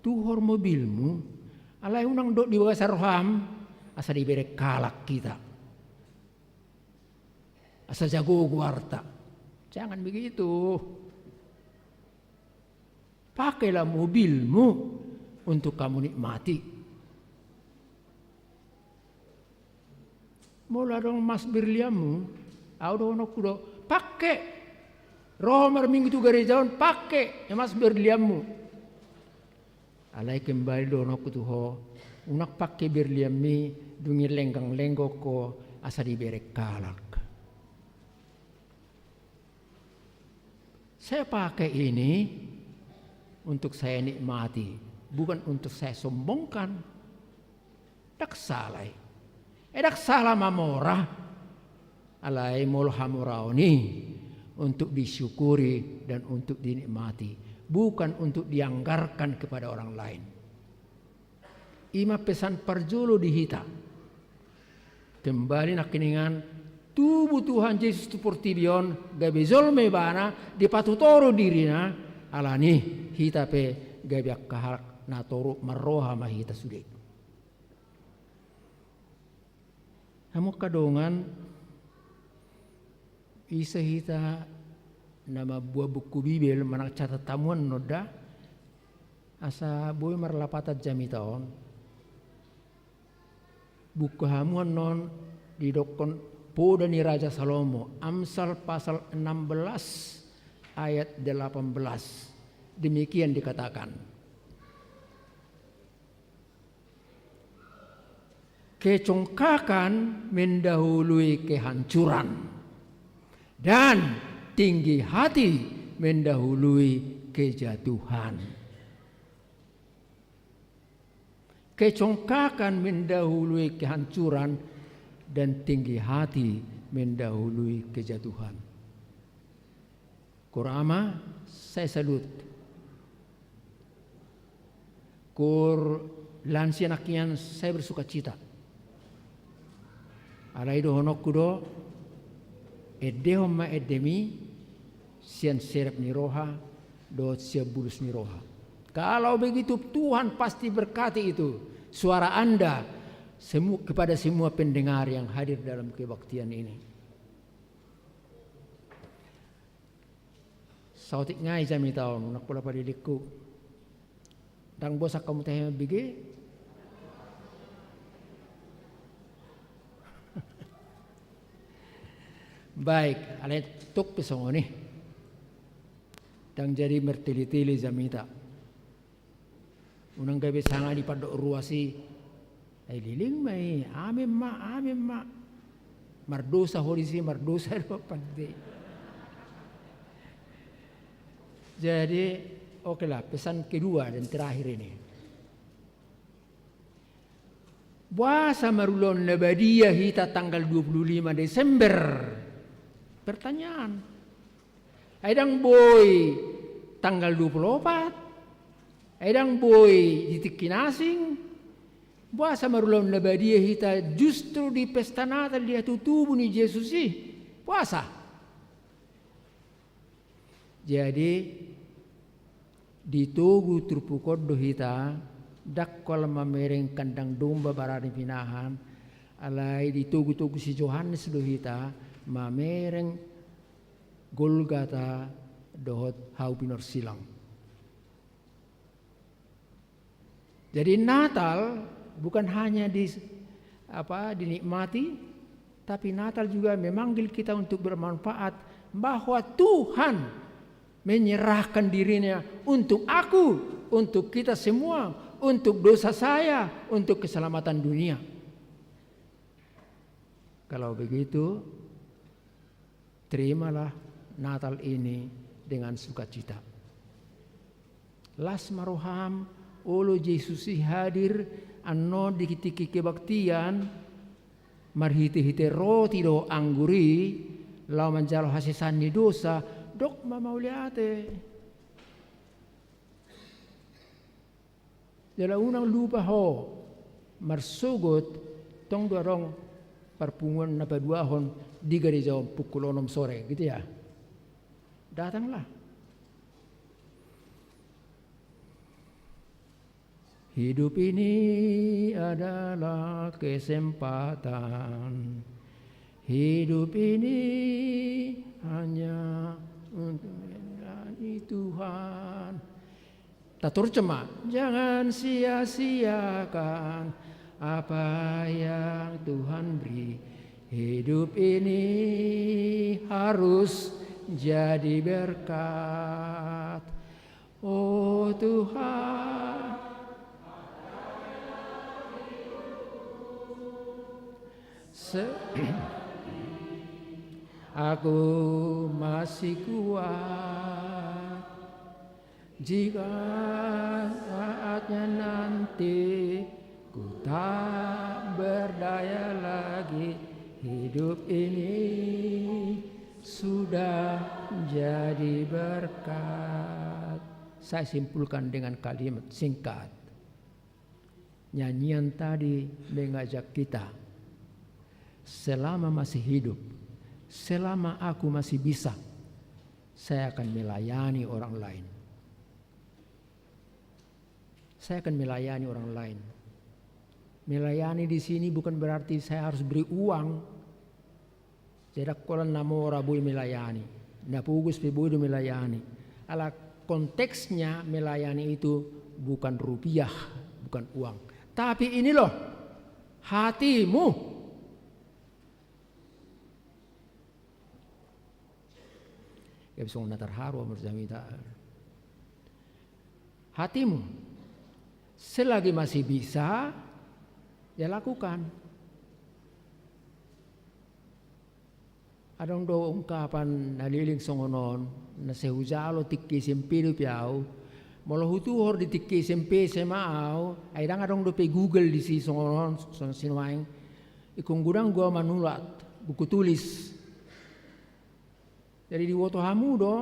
tuhor mobilmu, alai unang dok di bagasan roham, asa diberek halak kita. Asa jago goarta. Jangan begitu. Pakailah mobilmu untuk kamu nikmati. Molo adong emas berlianmu, au dohononku do, pake. Ro marminggu tu gareja on, pake emas berlianmu. Alai kembali dohononku tu ho, unang pake berlianmi, dung i lenggang-lenggok ho, asa diberek halak. Saya pakai ini untuk saya nikmati, bukan untuk saya sombongkan. Ndang sala i. Ai ndang salah mamora. Alai molo hamoraon i untuk disyukuri dan untuk dinikmati, bukan untuk dianggarkan kepada orang lain. I ma pesan parjolo di hita. Kembali nangkiningan, tubu Tuhan Jesus tu portibi on, gabe jolma ibana, dipatutoru dirina, alani hita pe gabe angka halak na torop marroha ma hita sude. Hamu angka dongan, ise hita na mambuat buku Bibel manang catat hamu annon da, asa boi marlapatan jamita on. Buka hamu annon didokkon poda ni Raja Salomo, Amsal pasal enam belas ayat delapan belas. Demikian dikatakan. Kecongkakan mendahului kehancuran, dan tinggi hati mendahului kejatuhan. Kecongkakan mendahului kehancuran, dan tinggi hati mendahului kejatuhan. Kur ama, saya salut. Kur lansia nangkiningan, saya bersukacita. Alai dohononku do, endehon ma endemi sian serep ni roha dohot sian bulus ni roha. Kalau begitu, Tuhan pasti berkati itu suara Anda semu-, kepada semua pendengar yang hadir dalam kebaktian ini. Saotik ngai jamita on, unang pola palilingku. Ndang bosan hamu tahe mambege? Baik, alai tung pe songon i. Ndang jadi martele-tele jamita. Unang gabe sanga di pandok ruas i. Ai leleng ma i, amen ma, amen ma. Mardosa ho disi, mardosa do pande. Jadi, oke lah, pesan kedua dan terakhir ini. Boasa marulaon na badia hita tanggal dua puluh lima Desember? Pertanyaan. Ai ndang boi tanggal dua puluh opat? Ai ndang boi di tingki na asing? Boasa marulaon na badia hita justru di pesta Natal, di hatutubu ni Jesus i? Boasa? Jadi, di togu turpuk on do hita, ndang holan mamereng kandang domba barani pinahan, alai di togu-togu si Johannes do hita mamereng Golgata dohot hau pinorsilang. Jadi Natal bukan hanya di, apa, dinikmati, tapi Natal juga memanggil kita untuk bermanfaat, bahwa Tuhan menyerahkan dirinya untuk aku, untuk kita semua, untuk dosa saya, untuk keselamatan dunia. Kalau begitu, terimalah Natal ini dengan sukacita. Las ma roham, olo Jesus i hadir annon di tingki kebaktian, marhite-hite roti dohot anggur i, laho manjalo hasesaan ni dosa, dok ma mauliate. Jala unang lupa ho marsogot, tong do adong parpunguan na paduahon di gareja on pukul onom sore, gitu ya. Datanglah. Hidup ini adalah kesempatan. Hidup ini hanya untuk melayani Tuhan. Tatorjama, jangan sia-siakan apa yang Tuhan beri. Hidup ini harus jadi berkat. Oh Tuhan, se-, aku masih kuat. Jika saatnya nanti ku tak berdaya lagi, Hidup ini sudah jadi berkat. Saya simpulkan dengan kalimat singkat. Nyanyian tadi mengajak kita, selama masih hidup, selama aku masih bisa, saya akan melayani orang lain. Saya akan melayani orang lain. Melayani di sini bukan berarti saya harus beri uang. Jadi, holan na mora boi melayani, na pogos pe boi do melayani. Ala konteksnya melayani itu bukan rupiah, bukan uang. Tapi ini loh, hatimu. Ya, bisa na terharu, menurut jamita. Hatimu. Selagi masih bisa, ya lakukan. Adong do ungkapan na leleng songon on, na sai hujalo tingki S M P dope au. Molo hutuhor di tingki S M P S M A au, ai ndang adong dope Google disi songon on, songon sinuaeng. Ingkon godang do au manulak buku tulis. Jadi diboto hamu do,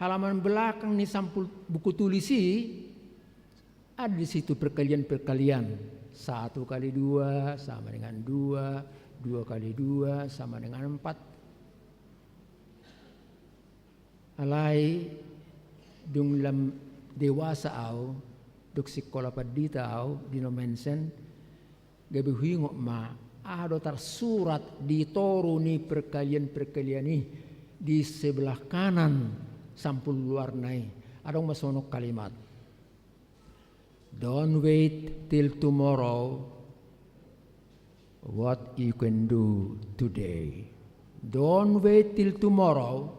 halaman belakang ni sampul buku tulis i, ada di situ perkalian-perkalian. Satu kali dua sama dengan dua, dua kali dua sama dengan empat. Alai dung lam dewasa au, dung sikola pandita au di Nommensen, gabe huingot ma, aha do tarsurat di toru ni perkalian-perkalian i, di sebelah kanan sampul luarna i. Adong ma songon kalimat. Don't wait till tomorrow what you can do today. Don't wait till tomorrow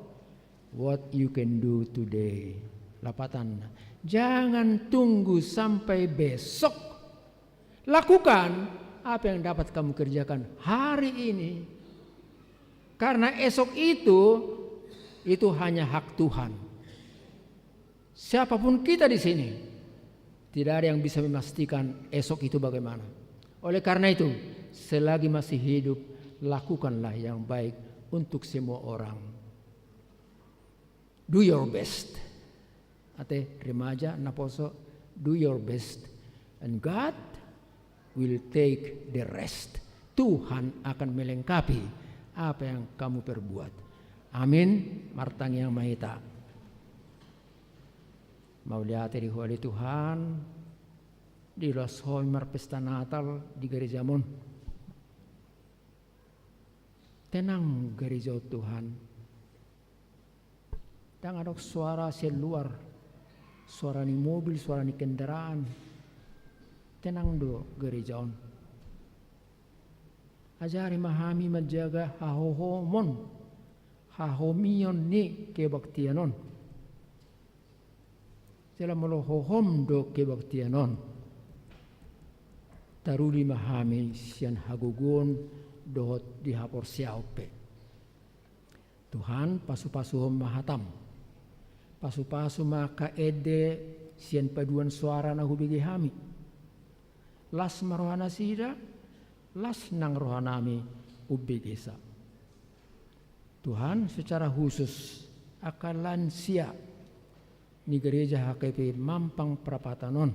what you can do today. Lapatanna, jangan tunggu sampai besok. Lakukan apa yang dapat kamu kerjakan hari ini. Karena esok itu, itu hanya hak Tuhan. Siapapun kita di sini, tidak ada yang bisa memastikan esok itu bagaimana. Oleh karena itu, selagi masih hidup, lakukanlah yang baik untuk semua orang. Do your best. Ate remaja, naposo, do your best. And God will take the rest. Tuhan akan melengkapi apa yang kamu perbuat. Amin. Martangiang ma hita. Mauliate di Ho ale Tuhan, diulas Ho marpesta Natal di garejamon. Tenang gareja on Tuhan. Ndang adong suara sian luar, suara ni mobil, suara ni kendaraan. Tenang do gareja on. Ajari ma hami manjaga hahohomon, hahomion ni kebaktian on. Jala molo hohom do kebaktian on, taruli ma hami sian hagogoon dohot di haporseaon pe. Tuhan, pasupasuhon ma hatam. Pasupasu ma angka ende sian paduan soara na hubege hami. Las ma rohanasida, las nang rohanami umbegesa. Tuhan, secara khusus angka lansia ni Gereja H K P Mampang Prapatan on,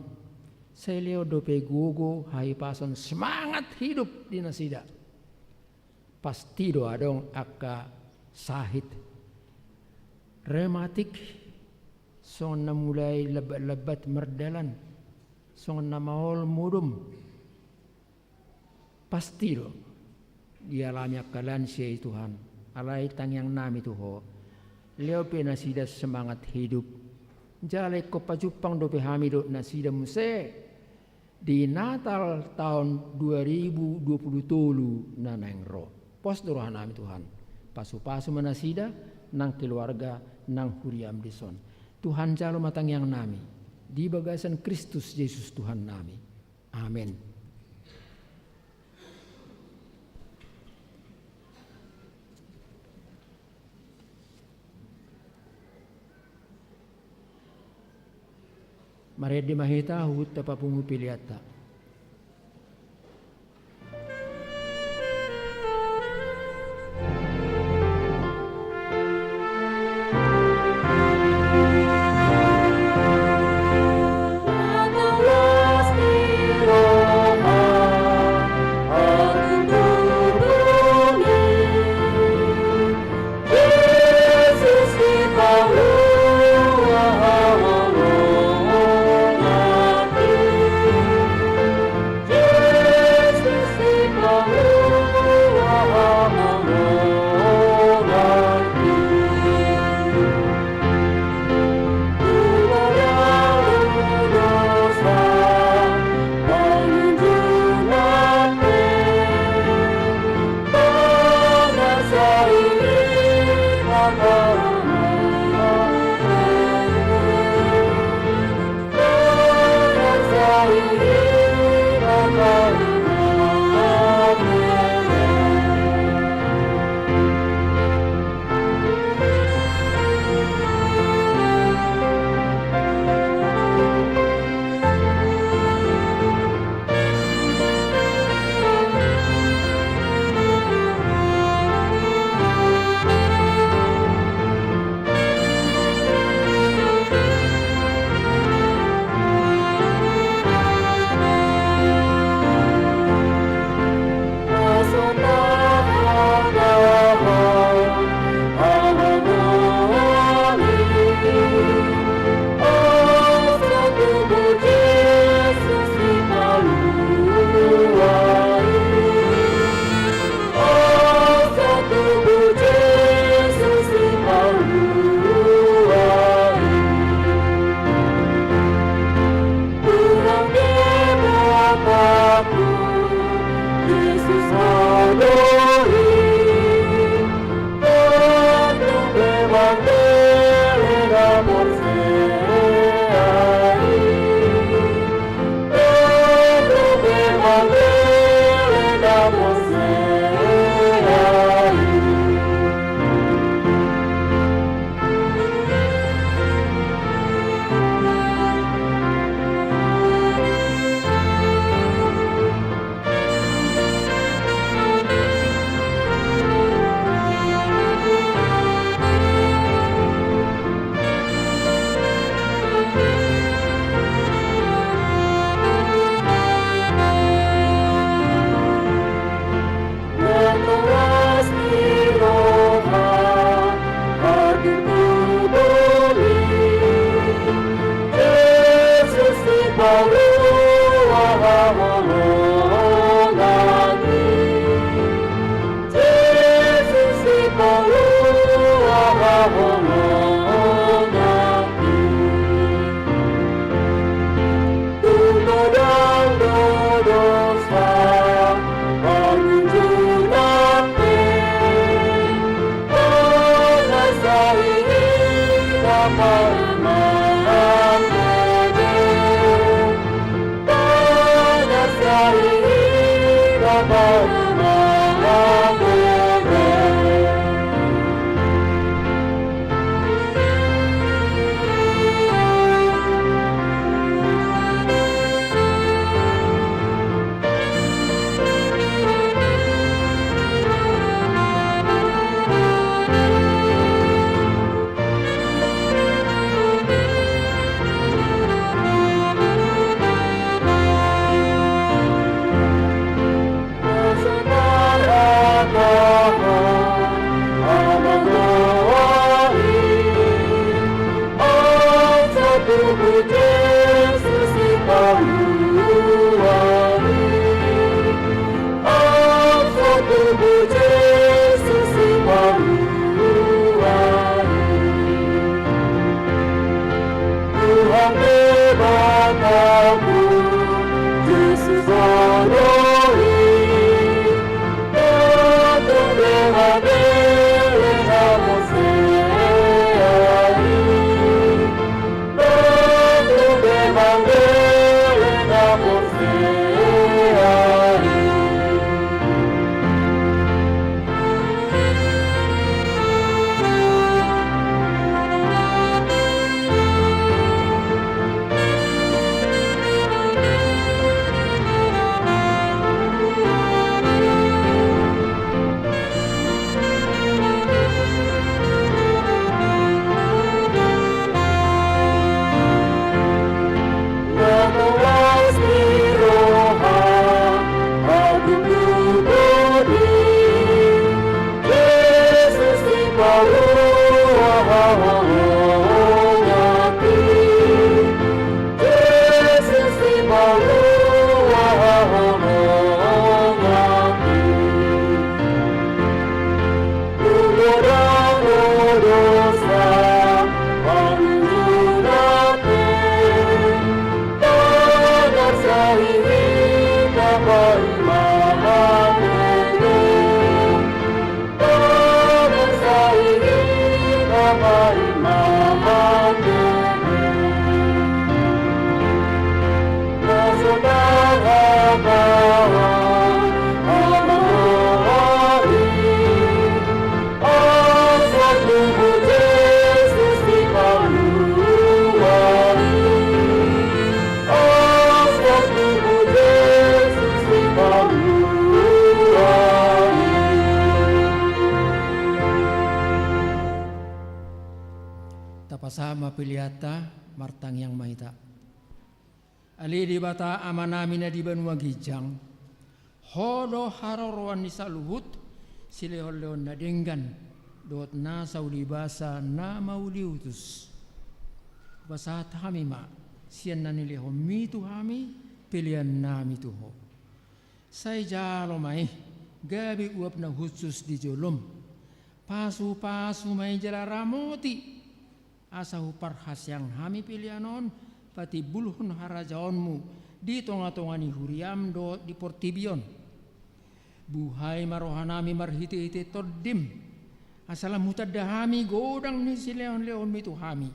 sai lehon dope gogo, hahipason, semangat hidup di nasida. Pasti do adong angka sahit, rematik, songon na mulai lambat-lambat mardalan, songon na maol modom. Pasti do dialami angka lansia i Tuhan, alai tangiangnami tu Ho, lehon pe nasida semangat hidup. Jala ingkon pajumpang dope hami dohot nasida muse di Natal taon dua ribu dua puluh tolu na naeng ro. Pos do rohanami Tuhan, pasupasu ma nasida, nang keluarga, nang huriaM dison. Tuhan, jalo ma tangiangnami di bagasan Kristus Jesus Tuhannami. Amen. Marende ma hita huhut tapapungu peleanta. Haholongan i, Jesus, sipalua haholongan i. Tung godang do dosa, pangunjunan pe, pangasai hita paima mangebe. Tuhan Debataku, Jesus, olo i, patung be ma bere na porsea i, patung be ma bere na porsea i. Tapasahat ma peleanta, martangiang ma hita. Ale Debata Amanami na di banua ginjang, Ho do haroroan ni saluhut silehonlehon na denggan dohot nasa ulibasa na mauliutus. Hupasahat hami ma sian na nilehonmi tu hami peleannami tu Ho. Sai jalo ma i gabe uap na hushus di jolom. Pasupasu ma i jala ramoti, asa huparhaseang hami pelean on patimbulhon harajaonmu di tongatonga ni huriam dohot di portibi on. Buhai ma rohanami marhitehite Tondim, asa lam hutanda hami godang ni silehonlehonmi tu hami,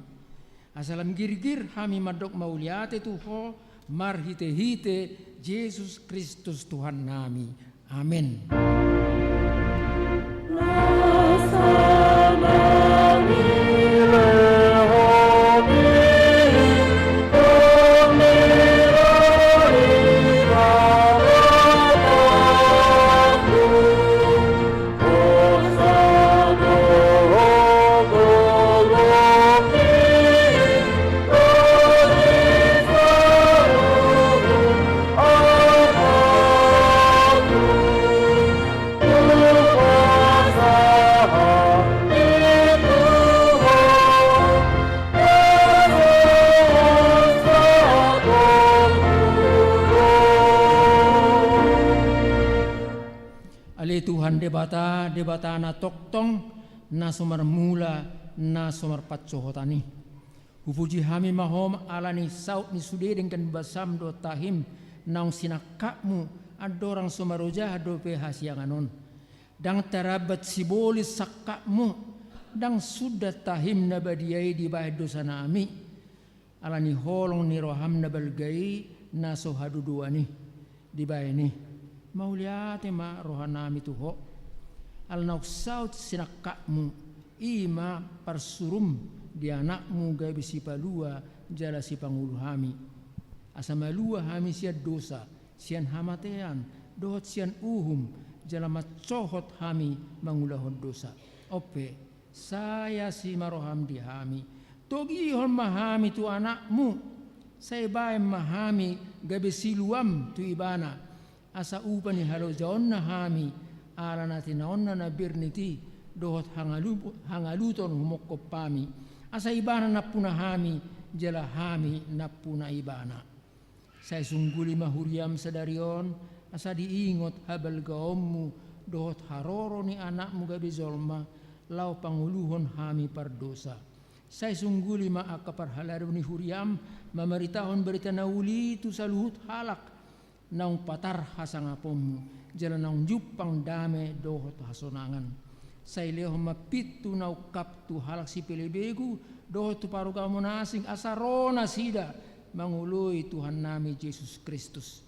asa lam girgir hami mandok mauliate tu Ho marhitehite Jesus Kristus Tuhannami. Amen. Debata, Debata na tongtong, na so marmula, na so marpansohotan i. Hupuji hami ma Ho ala ni saut ni sude denggan basaM dohot tahim naung sinangkapMu, andorang so marojahan dope hasiangan on. Ndang tarambat sibolis sangkapMu, ndang sundat tahim na badia i dibahen dosanami. Ala ni holong ni rohaM na balga i na so hadodoan i, dibahen i, mauliate ma rohanami tu Ho. Ala naung saut sinangkapMu, i ma parsuruM di AnakMu gabe Sipalua jala Sipangolu hami. Asa malua hami sian dosa, sian hamatean, dohot sian uhum, jala mansohot hami mangulahon dosa. On pe, sai asi ma rohaM di hami. Togihon ma hami tu AnakMu, sai bahen ma hami gabe siluaM tu Ibana, asa upa ni halojaonna hami, ala na tinaonna na bernit i, dohot hangalu-, hangaluton humongkop hami, asa Ibana nampuna hami, jala hami nampuna Ibana. Sai sungguli ma huriaM sadari on, asa diingot habalgaonMu dohot haroro ni AnakMu gabe jolma, laho pangoluhon hami pardosa. Sai sungguli ma angka parhalado ni huriaM mamaritahon barita na uli tu saluhut halak naung patar hasangaponMu, jala naung jumpang dame dohot hasonangan. Sai lehon ma pintu na ungkap tu halak sipelebegu dohot tu parugamo na asing, asa ro nasida mangoloi Tuhannami Jesus Kristus.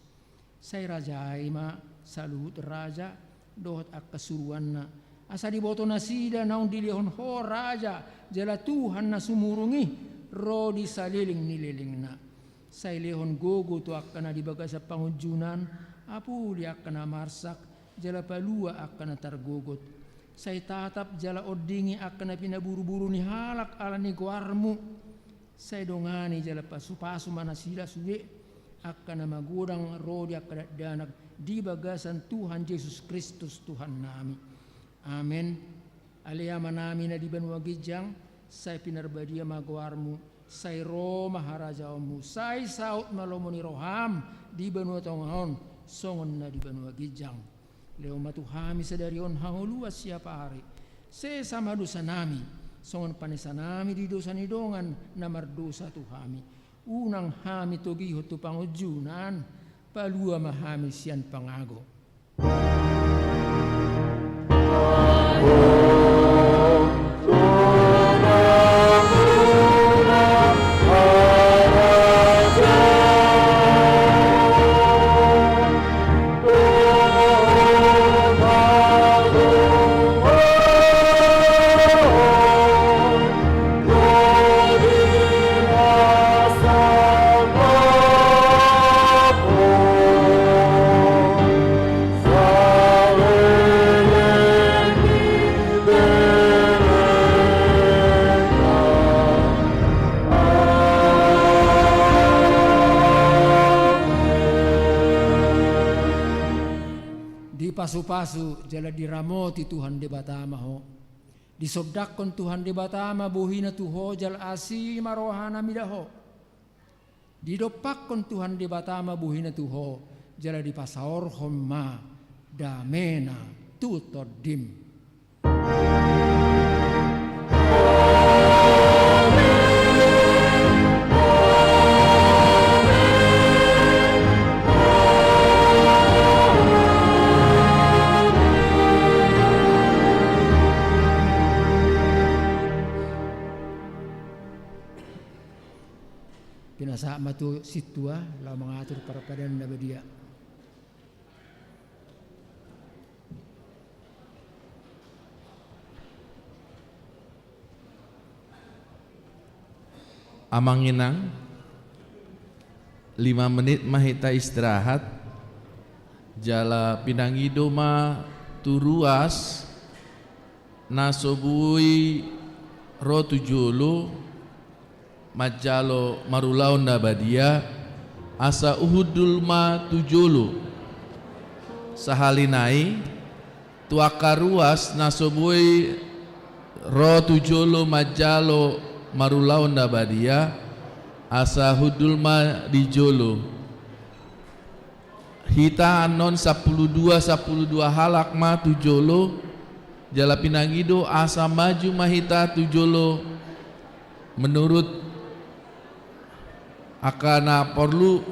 Sai rajai ma saluhut raja dohot angka suruanna, asa diboto nasida naung dilehon Ho raja jala Tuhan na sumurung i ro di saleleng ni lelengna. Sai lehon gogo tu angka na di bagasan pangunjunan, apuli angka na marsak, jala palua angka na targogot. Sai tatap jala ondingi angka na pinaburuburu ni halak ala ni goarMu. Sai dongani jala pasupasu ma nasida sude angka na magodang ro di angka dakdanak di bagasan Tuhan Jesus Kristus Tuhannami. Amen. Ale Amanami na di banua ginjang, sai pinarbadia ma goarMu, sai ro ma harajaonMu, sai saut ma lomo ni rohaM di banua tonga on, songon na di banua ginjang. Lehon ma tu hami sadari on hangoluan siapari. Sesa ma dosanami, songon panesanami di dosa ni dongan na mardosa tu hami. Unang hami togihon tu pangunjunan, palua ma hami sian pangago. Dipasupasu jala diramoti Tuhan Debata ma ho. Disondangkon Tuhan Debata ma bohina tu ho jala asi ma rohana mida ho. Didompakkon Tuhan Debata ma bohina tu ho, jala dipasaorhon ma damena tu tondim. Pinasahat ma tu sintua laho mangatur parpadanan na badia. Amang inang, lima menit ma hita istirahat, jala pinangido ma tu ruas na so boi ro tu jolo manjalo marulaon na badia, asa hundul ma tu jolo. Sahali nai, tu angka ruas na so boi ro tu jolo manjalo marulaon na badia, asa hundul ma di jolo. Hita annon sampulu dua, sampulu dua halak ma tu jolo, jala pinangido asa maju ma hita tu jolo menurut angka na porlu,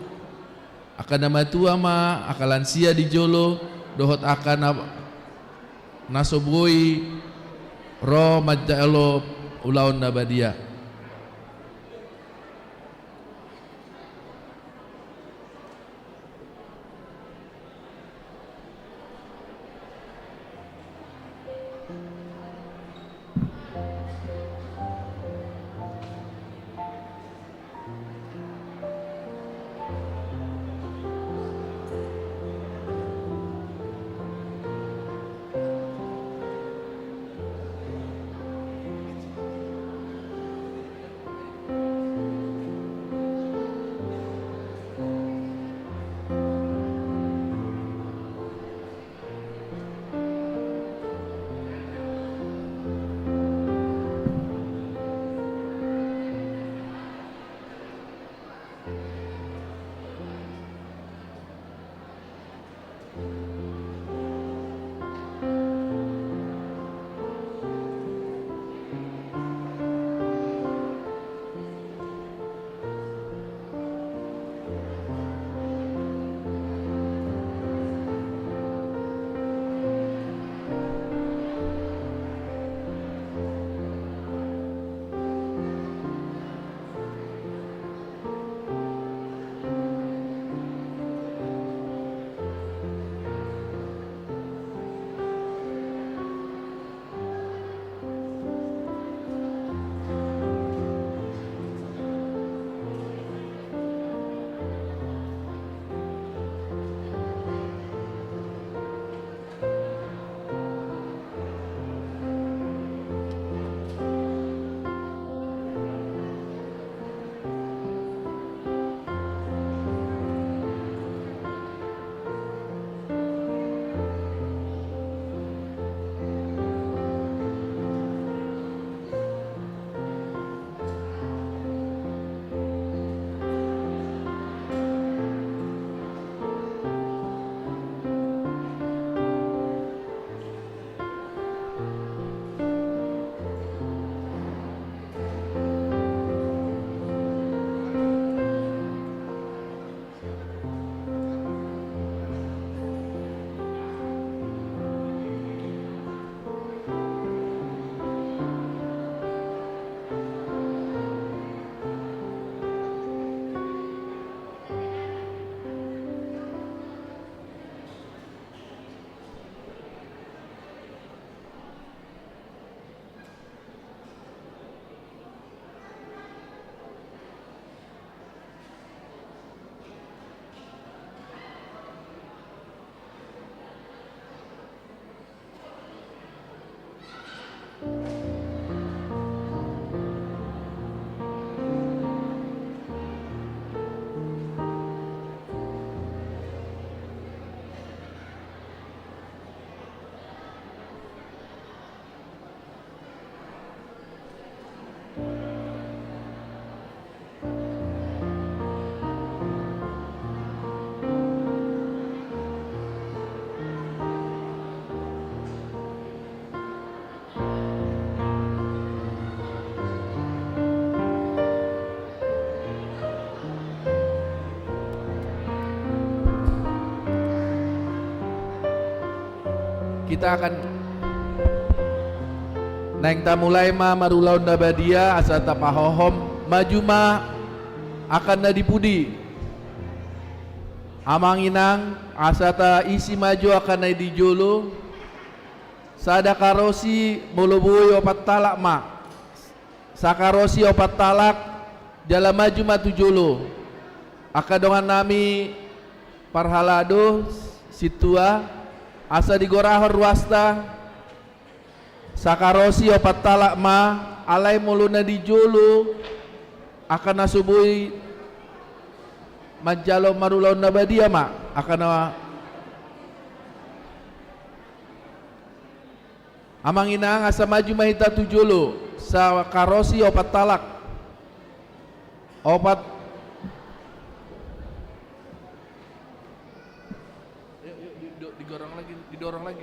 angka na matua ma, angka lansia di jolo, dohot angka na, na so boi ro manjalo ulaon na badia. Kita akan naeng tamulai ma marulaon na badia asa tapahohom. Maju ma angka na di pudi. Amang inang, asa taisi ma jo angka na di jolo. Sada karosi molo boi opat halak ma. Sakarosi opat halak, jala maju ma tu jolo. Angka dongannami parhalado, sintua, asa digorahon ruasta, sakarosi opat halak ma, alai molo na di jolo, angka na so boi manjalo marulaon na badia ma, angka na Amang inang, asa maju ma hita tu jolo, sakarosi opat halak. Opat. Didorong lagi, didorong lagi.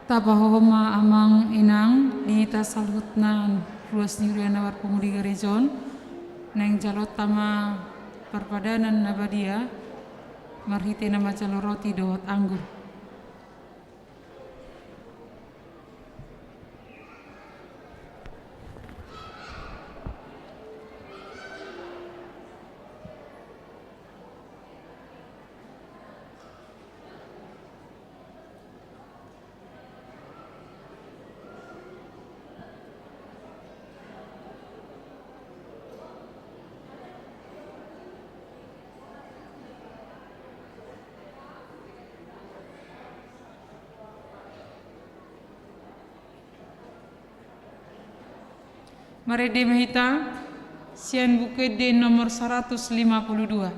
Tapahohom ma amang inang di hita saluhutna ruas ni huria na marpangoli gareja on, naeng jaloonta ma parpadanan na badia marhite na manjalo roti dohot anggur. Marende ma hita sian Buku Ende nomor saratus lima pulu dua.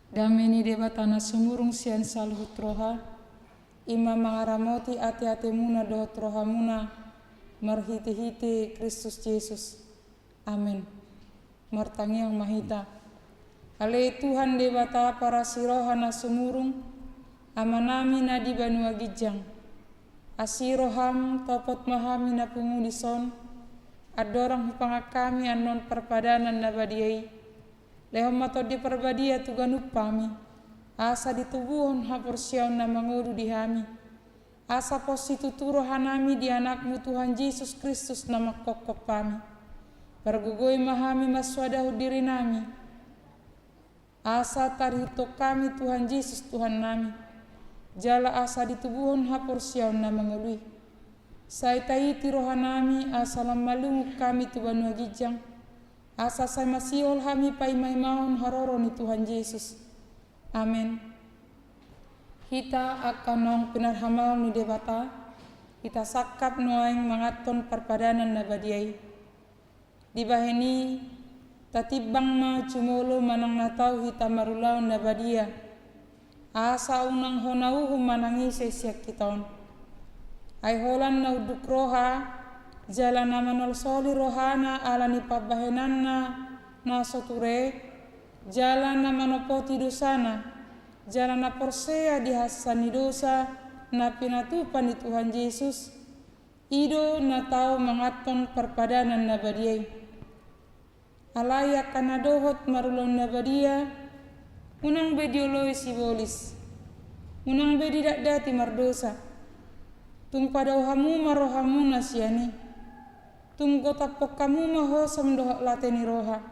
Dame ni Debata na sumurung sian saluhut roha, i ma mangaramoti ateatemuna dohot rohamuna, marhitehite Kristus Jesus. Amen. Martangiang ma hita. Ale Tuhan Debata parasi roha na sumurung, Amanami na di banua ginjang. Asi roham, topot ma hami na pungu dison, andorang hupangan hami annon parpadanan na badia i. Lehon ma Tondi Parbadia tu ganup hami, asa ditubuhon haporseaon na mangolu di hami. Asa pos situtu rohanami di Anakmu Tuhan Jesus Kristus na mangkophop hami. Pargogoi ma hami mansoadahon dirinami. Asa tarihuthon hami Tuhan Jesus Tuhannami. Jala asa ditubuhon haporseaon na mangolu i. Sai taiti rohanami asa lam malungun hami tu banua ginjang. Asa sai masihol hami paimaimaon haroro ni Tuhan Jesus. Amen. Hita angka naung pinarhamaol ni Debata, hita sangkap nuaeng manganhon parpadanan na badia i. Dibahen i, tatimbang ma jumolo manang na tau hita marulaon na badia. Asa unang hona uhum manang ise sian hita on. Ai holan na unduk roha, jala na manolsoli rohana ala ni pambahenanna na so ture, jala na manopoti dosana, jala na porsea di hansean ni dosa na pinatupa ni Tuhan Jesus, i do na tau manganhon parpadanan na badia i. Alai angka na dohot marulaon na badia, unang be dioloi sibolis, unang be didatdati mardosa. Tung padao hamu ma rohamuna sian i. Tung gotaphon hamu ma hosom dohot late ni roha.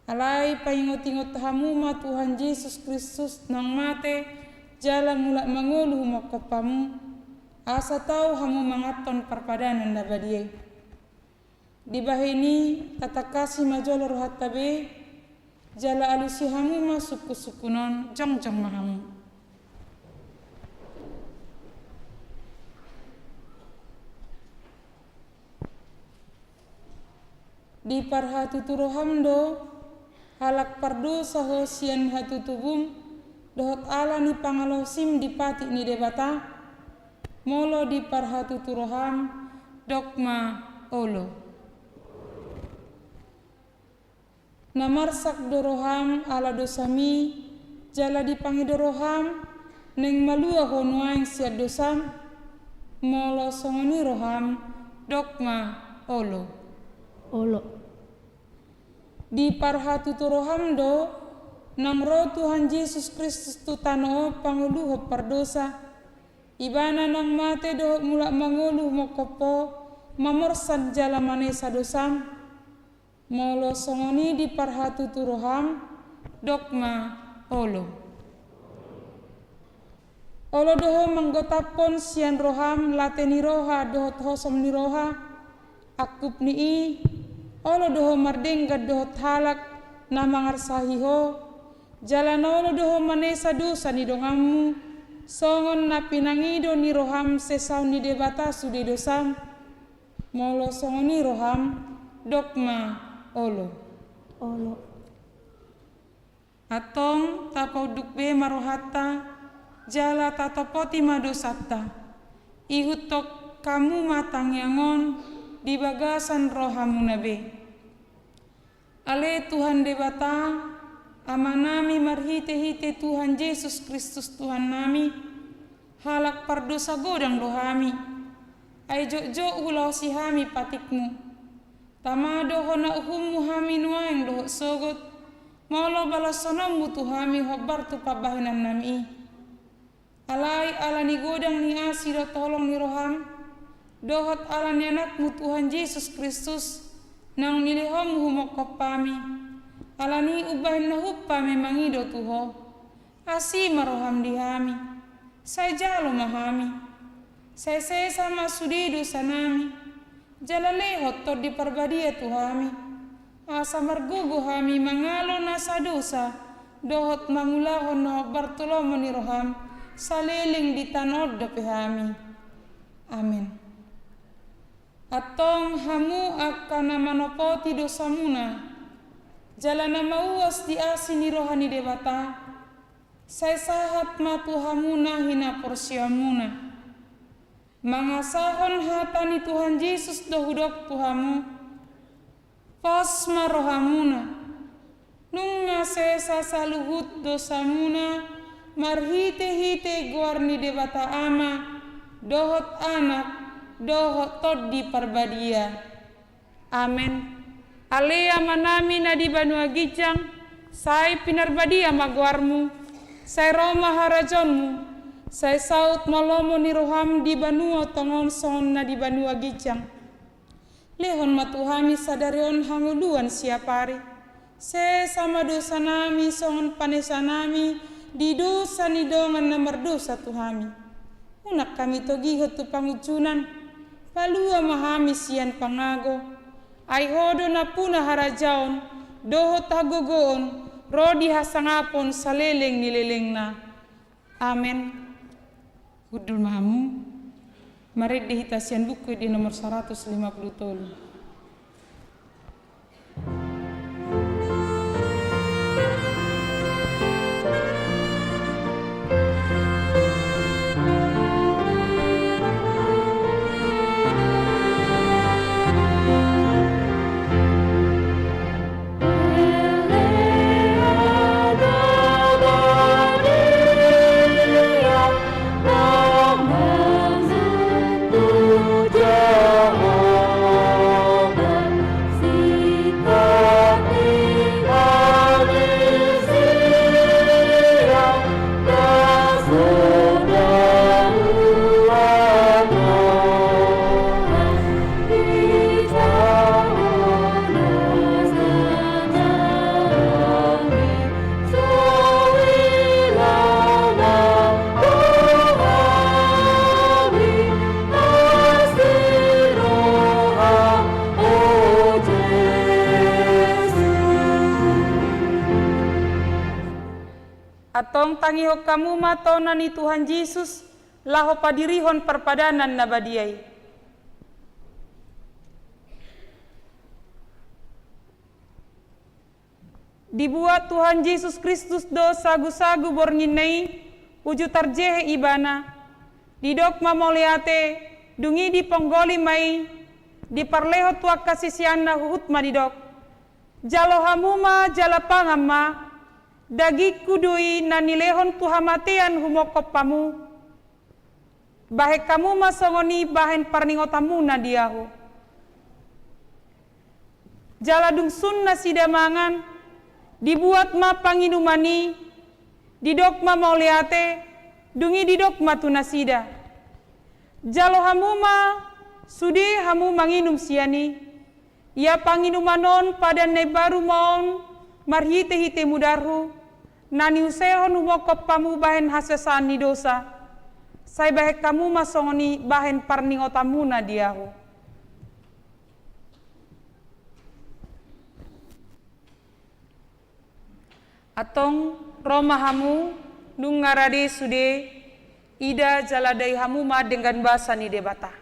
Alai paingotingot hamu ma Tuhan Jesus Kristus naung mate, jala mulak mangolu humongkop hamu, asa tau hamu manganhon parpadanan na badia i. Dibahen i, tatangkasi ma jolo rohanta be, jala alusi hamu ma sungkunsungkun on, jongjong ma hamu. Diparhatutu roham do, halak pardosa ho sian hatutubum, dohot ala ni pangalaosim di patik ni Debata, molo diparhatutu roham, dok ma olo. Na marsak do roham ala dosami, jala dipangido roham, naeng malua ho nuaeng sian dosam, molo songon i roham, dok ma olo. Olo. Diparhatutu roham do, naung ro Tuhan Jesus Kristus tu tano on pangoluhon pardosa, Ibana naung mate dohot mulak mangolu humongkop ho, mamorsan jala manesa dosam. Molo songon i diparhatutu roham, dok ma olo. Olo do ho manggotaphon sian roham late ni roha dohot hosom ni roha, angkup ni i, olo do ho mardenggan dohot halak na mangarsahi ho, jala na olo do ho manesa dosa ni donganmu, songon na pinangido ni roham sesaon ni Debata sude dosam. Molo songon i roham, dok ma olo. Olo. Antong tapaunduk be ma rohanta, jala tatopoti ma dosanta. Ihuthon hamu ma tangiang on di bagasan rohamuna be. Ale Tuhan Debata, Amanami marhitehite Tuhan Jesus Kristus Tuhannami, halak pardosa godang do hami. Ai jotjot hulaosi hami patikmu. Tama do hona uhummu hami nuaeng dohot sogot, molo balashononmu tu hami hombar tu pambahenannami i. Alai ala ni godang ni asi dohot holong ni roham, dohot ala ni Anakmu Tuhan Jesus Kristus, naung nilehonmu humongkop hami, ala ni i umbahen na humpa hami mangido tu ho. Asi ma roham di hami, sai jalo ma hami, sai sesa ma sude dosanami, jala lehon Tondi Parbadia tu hami, asa margogo hami mangalo nasa dosa, dohot mangulahon na hombar tu lomo ni roham, saleleng di tano on dope hami. Amen. Antong hamu angka na manopoti dosamuna, jala na mauas di asi ni roha ni Debata, Sai sahat ma tu hamuna hinaporseaonmuna. Mangasahon hata ni Tuhan Jesus do hudok tu hamu: Pos ma rohamuna. Nunga sesa saluhut dosamuna marhitehite goar ni Debata Ama, dohot Anak, dohot Tondi Parbadia. Amen. Ale Amanami na di banua ginjang, sai pinarbadia ma goarmu, sai ro ma harajaonmu, sai saut ma lomo ni roham di banua tonga on songon na di banua ginjang. Lehon ma tu hami sadari on hangoluan siapari. Sesa ma dosanami songon panesanami di dosa ni dongan na mardosa tu hami. Unang hami togihon tu pangunjunan, palua ma hami sian pangago. Ai Ho do nampuna harajaon, dohot hagogoon, ro di hasangapon saleleng ni lelengna. Amen. Hundul ma hamu. Marende hita sian Buku Ende nomor saratus lima pulu tolu. Antong tangihon hamu ma tona ni Tuhan Jesus, laho padirihon parpadanan na badia i. Dibuat Tuhan Jesus Kristus do sagusagu borngin na i, uju tarjehe Ibana. Didok ma mauliate, dung i diponggoli ma i, diparlehon tu angka siseanna huhut ma didok: Jalo hamu ma jala pangan ma, dagingku do i na nilehon tu hamatean humongkop hamu. Bahen hamu ma songon i bahen parningotanmuna di ahu. Jala dung sun nasida mangan, dibuat ma panginuman i, didok ma mauliate, dung i didok ma tu nasida: Jalo hamu ma sude hamu manginum sian i. Ia panginuman on padan na imbaru ma on marhitehite mudarhu, na niusehon humongkop hamu bahen hasesaan ni dosa. Sai bahen hamu ma songon i bahen parningotanmuna di ahu. Antong ro ma hamu, nunga rade sude, ida jala dai hamu ma denggan basa ni Debata.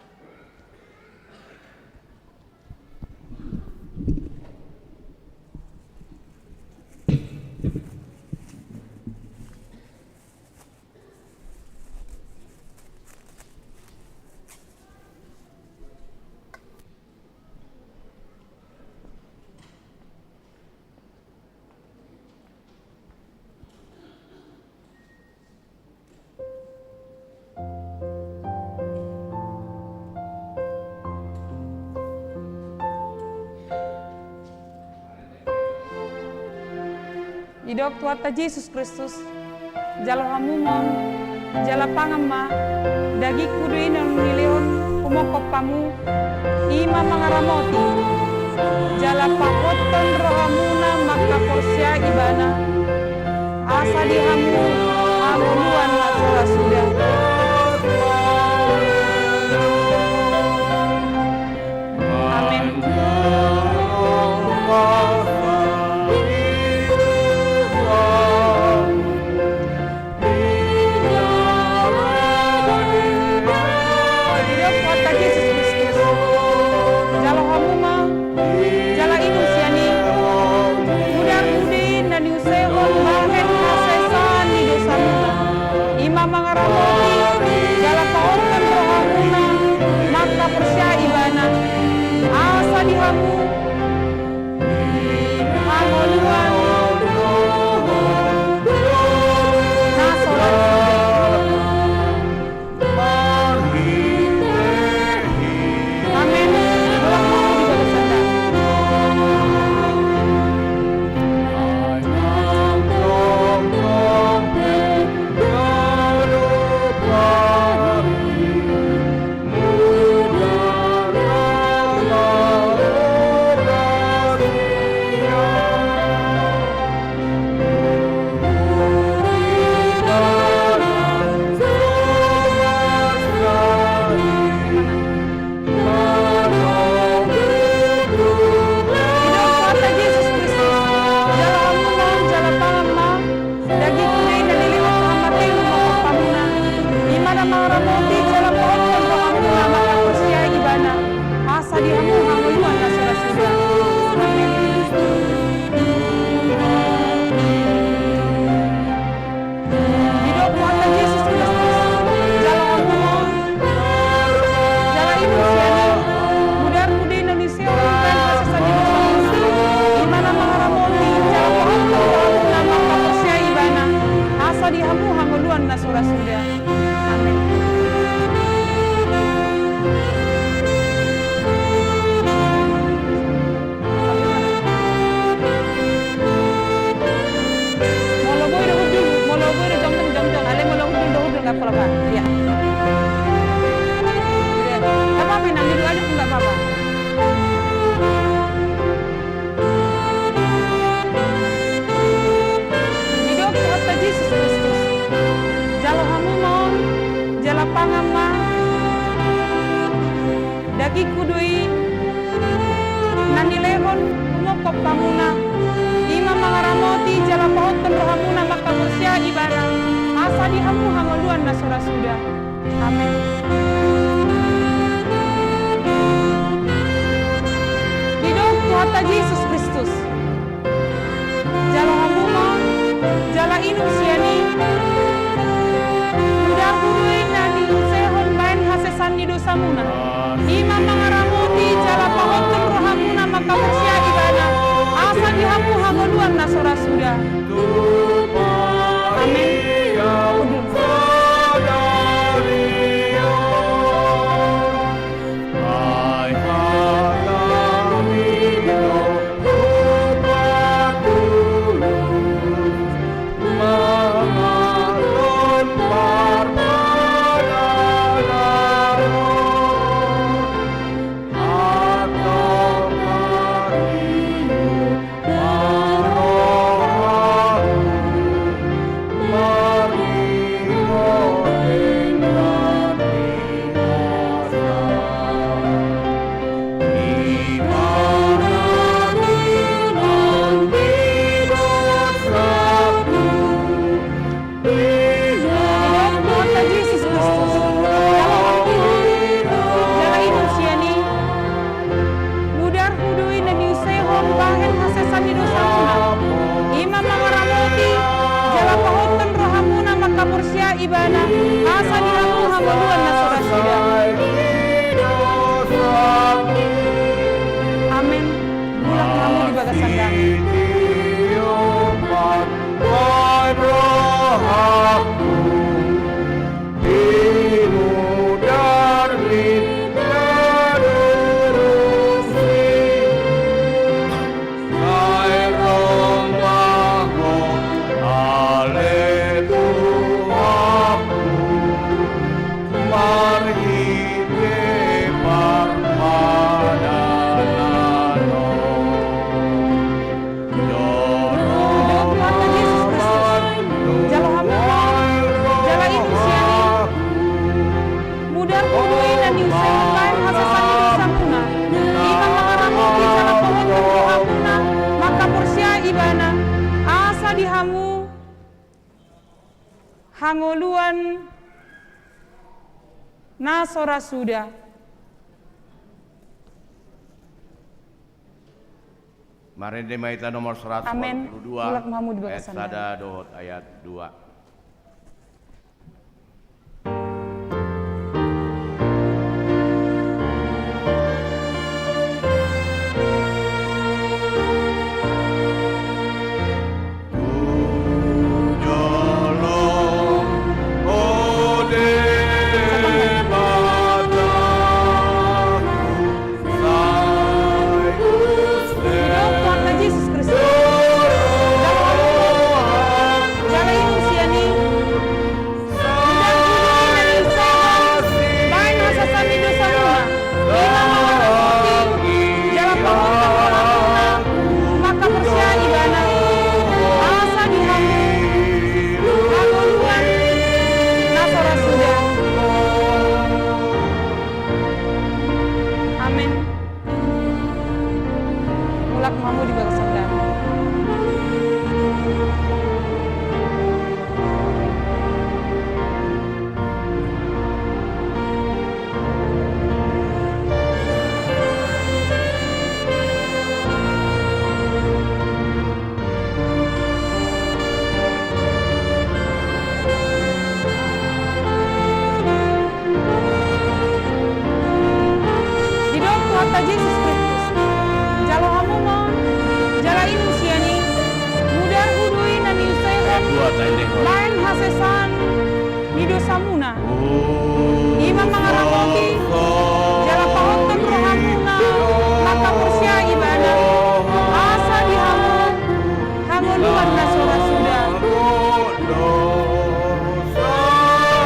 Didok Tuhanta Jesus Kristus: Jalo hamu ma on, jala pangan ma, dagingku do i na nilehon humongkop hamu, i ma mangaramoti, jala pahothon rohamuna mangkaporsea Ibana, asa di hamu hangoluan na so ra suda. Amen. Didok Tuhanta Jesus Kristus: Jalo hamu ma, jala inum sian i, mudarhu do i na niusehon bahen hasesaan ni dosa. Di hamu hangoluan na so ra suda. Amen. Molo boi do hundul, molo boi do jongjong, jongjong. Alai molo hundul do hundul, nggak apa-apa. Iya. Iya. Nggak apa-apa, nanti dulu aja, nggak apa-apa. Didok Tuhanta Jesus Kristus, jalo hamu ma on, jala pangan ma, dagingku do i na nilehon humophop hamuna, i ma mangaramoti jala pahothon rohamuna mangkaporseai ibana, asa di hamu hangoluan na so ra suda. Amen. Didok Tuhanta Jesus Kristus, jalo hamu ma on, jala inum sian i, mudarhu do i na niusehon bahen hasesan ni dosamuna, i ma mangaramoti jala pahothon rohamuna mangkaporseai ibana, asa di hamu hangoluan na so ra suda. Amen. Didok Tuhanta Jesus Kristus, jalo hamu ma on, jala inum sian i, mudarhu do i na niusehon bahen hasesan ni dosamuna, i ma mangaramoti jala pahothon rohamuna mangkaporseai ibana, asa di hamu hangoluan na so ra suda. Amen. Mulak ma hamu di bagasan dame. Didok Tuhanta Jesus Kristus, jalo hamu ma on, jala inum sian i, mudarhu do i na niusehon bahen hasesan ni dosamuna, i ma mangaramoti jala pahothon rohamuna mangkaporseai ibana, asa di hamu hangoluan na so ra suda. Marende ma hita nomor seratus delapan puluh dua, amen. Mulak ma hamu di bagasan dame. Ayat sada dohot ayat dua. Didok Tuhanta Jesus Kristus, jalo hamu ma on, jala inum sian bahen hasesaan ni dosamuna. I ma mangaramoti jala pahothon rohamuna mangkaporseai Ibana, asa di hamu hangoluan na so ra suda.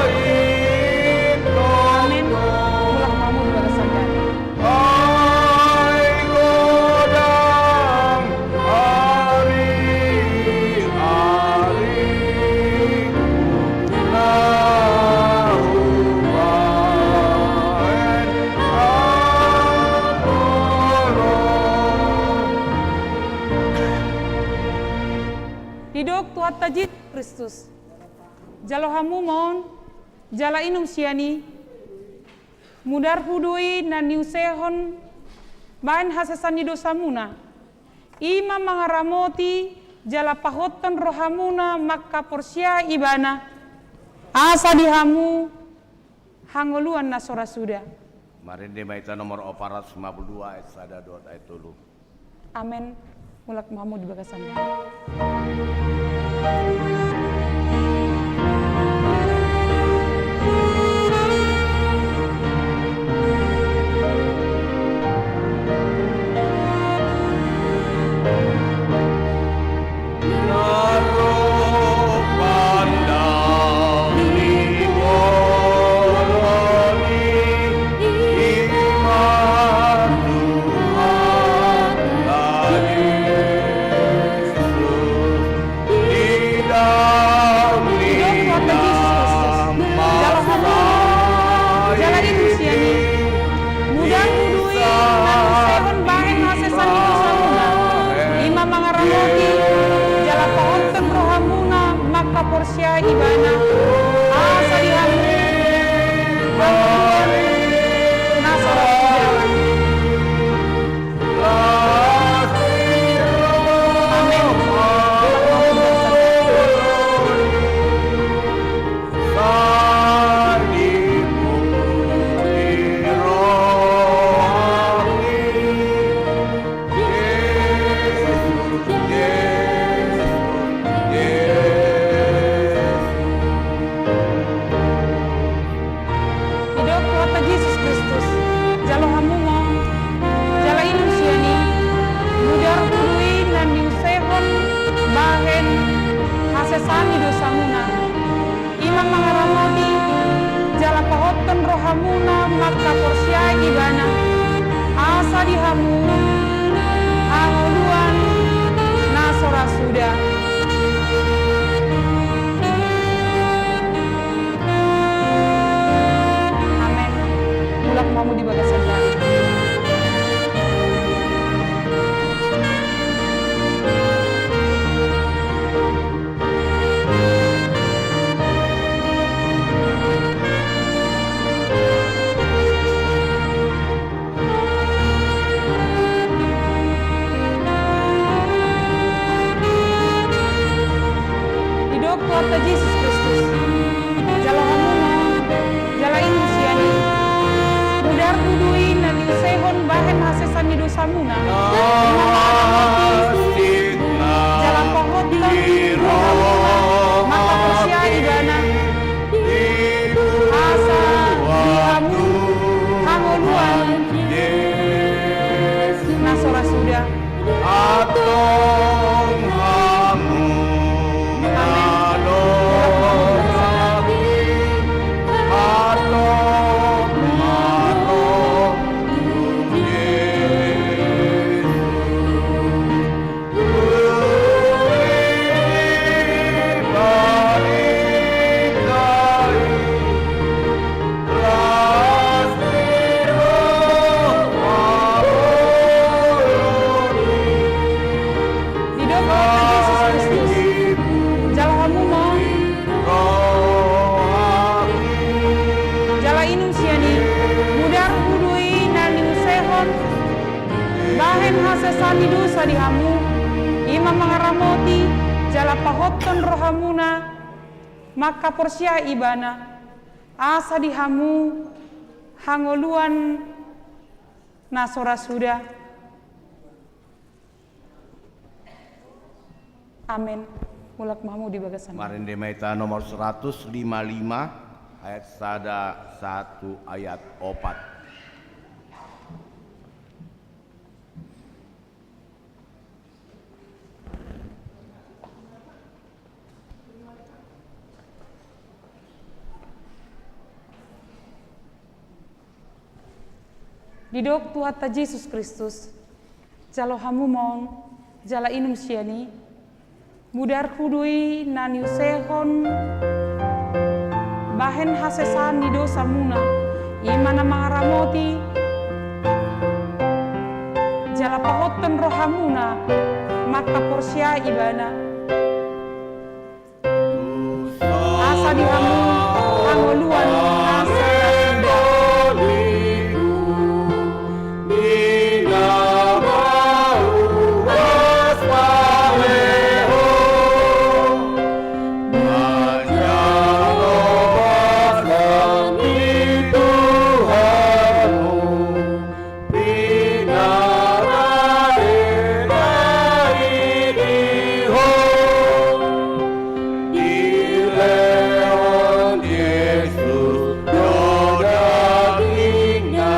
Amen. Mulak ma hamu di bagasan dame. Ai godang ari-ari na hubahen haporseaon. Didok Tuhanta Jesus Kristus: Jalo hamu ma on, jala inum sian i, mudarhu do i na niusehon bahen hasesaan ni dosamuna. I ma mangaramoti jala pahothon rohamuna mangkaporseai Ibana, asa di hamu hangoluan na so ra suda. Marende ma hita nomor opat ratus lima puluh dua, ayat sada dohot ayat tolu. Amen. Mulak ma hamu di bagasan dame. Didok Tuhanta Jesus Kristus: Jalo hamu, jala inum sian i, mudarhu do i na niusehon bahen hasesaan ni dosamuna. I ma mangaramoti jala pahothon rohamuna mangkaporseai Ibana, asa di hamu hangoluan na so ra suda. Amen. Didok Tuhanta Jesus Kristus: Jalo hamu ma on, jala inum sian i, mudarhu do i na niusehon bahen hasesaan ni dosamuna. I ma mangaramoti jala pahothon rohamuna mangkaporseai Ibana, asa di hamu hangoluan na so ra suda. Amen. Mulak ma hamu di bagasan dame. Didok Tuhanta Jesus Kristus: Jalo hamu ma on, jala inum sian i, mudarhu do i na niusehon bahen hasesaan ni dosamuna. I ma mangaramoti jala pahothon rohamuna mangkaporseai Ibana, asa di hamu hangoluan na so ra suda. Antong hamu na dorang i, antong ma ro tu Jesus. Didok Tuhanta Jesus Kristus: Jalo hamu ma on, jala inum sian i, mudarhu do i na niusehon bahen hasesaan ni dosa di hamu. I ma mangaramoti jala pahothon rohamuna mangkaporseai Ibana, asa di hamu hangoluan na so ra suda. Amen. Mulak ma hamu di bagasan. Marende ma hita nomor seratus lima lima, ayat sada sahat tu ayat opat. Didok Tuhanta Jesus Kristus, jalo hamu mong, jala inum sian i, mudarhu do i na niusehon bahen hasesaan ni dosamuna, i ma na mangaramoti, jala pahothon rohamuna mangkaporseai ibana. Asa di hamu hangoluan na so ra suda. Pinarade na i di ho, dilehon Jesus do dagingna.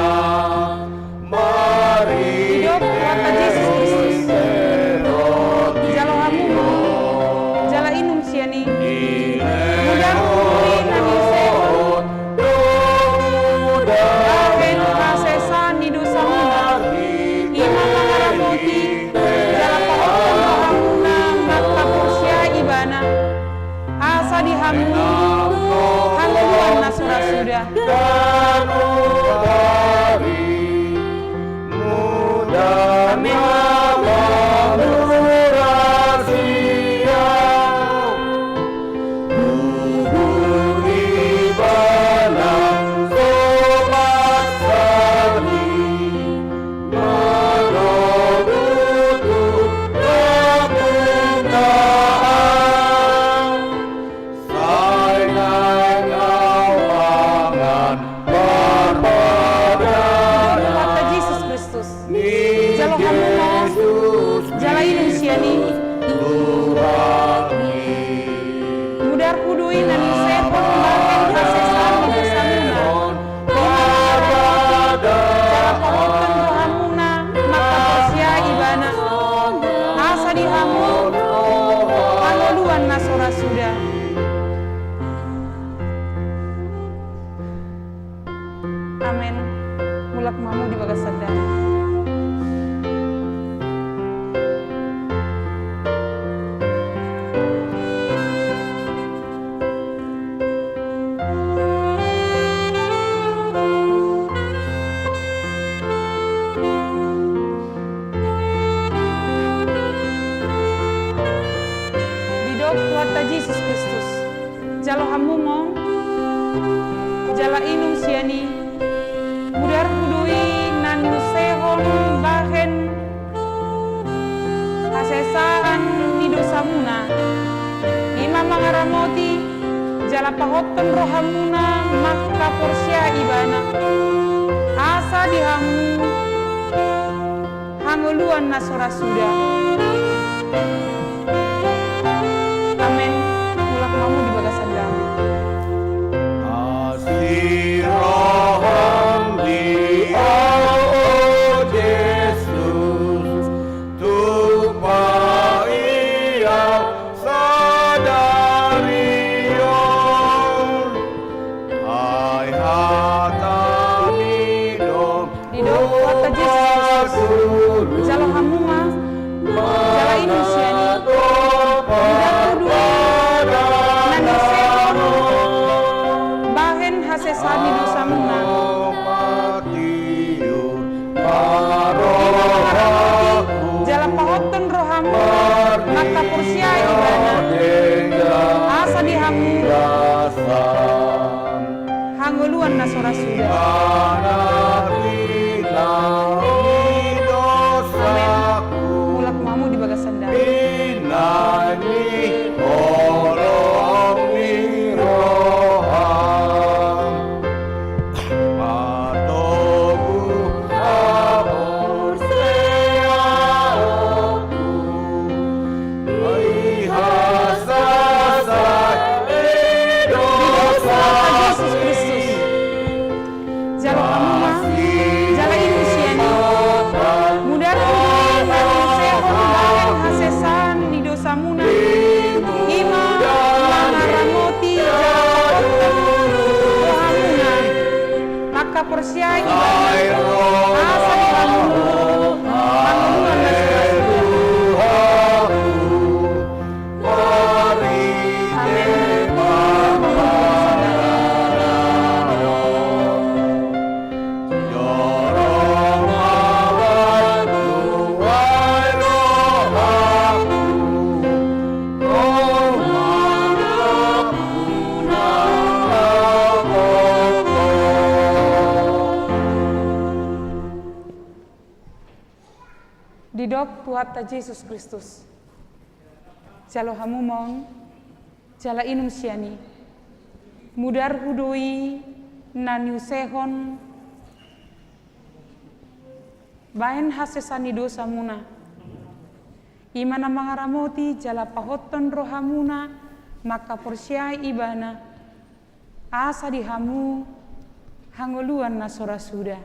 Didok Tuhanta Jesus Kristus, jalo hamu, jala inum sian i, mudarhu do i na niusehon bahen hasesaan ni dosamuna, i ma mangaramoti, jala pahothon rohamuna mangkaporseai ibana. Asa di hamu hangoluan na so ra suda. Amen. Sai naeng ahu mangan parpadanan. Didok Tuhanta Jesus Kristus, jalo hamu mong, jala inum sian i. Mudarhu do i na niusehon bahen hasesaan ni dosamuna. Jala pahothon rohamuna mangkaporseai ibana. Asa di hamu hangoluan na so ra suda. Amen. Mulak ma hamu di bagasan damang. Didok Tuhanta Jesus Kristus, jalo hamu mong, jala inum sian i, mudarhu do i na niusehon bahen hasesaan ni dosamuna, i ma mangaramoti, jala pahothon rohamuna mangkaporseai ibana. Asa di hamu hangoluan na so ra suda. Amen. Mulak ma hamu di bagasan damang. Asi roham di ahu, o Jesus, tupa i ahu sadari on. Ai hata ni dom Didok Tuhanta Jesus Kristus, jalo hamu ma, jala inum sian i, mudarhu do i na niusehon bahen hasesaan ni dosamuna. I ma mangaramoti, jala pahothon roham mangkaporseai ibana. Asa di hamu hangoluan na so ra suda. Amen. Mulak ma hamu di bagasan damang. Didok Tuhanta Jesus Kristus: Jalo hamu ma on, jala inum sian i. Mudarhu do i na niusehon bahen hasesaan ni dosamuna. I ma na mangaramoti jala pahothon rohamuna mangkaporseai Ibana, asa di hamu hangoluan na so ra suda.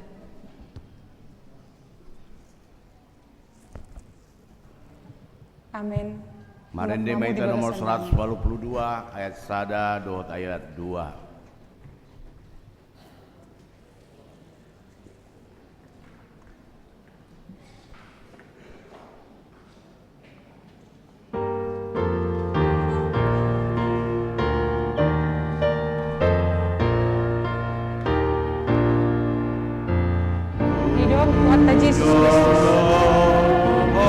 Amen. Marende ma hita nomor seratus delapan puluh dua, ayat sada dohot ayat dua. Didok Tuhanta Jesus Kristus: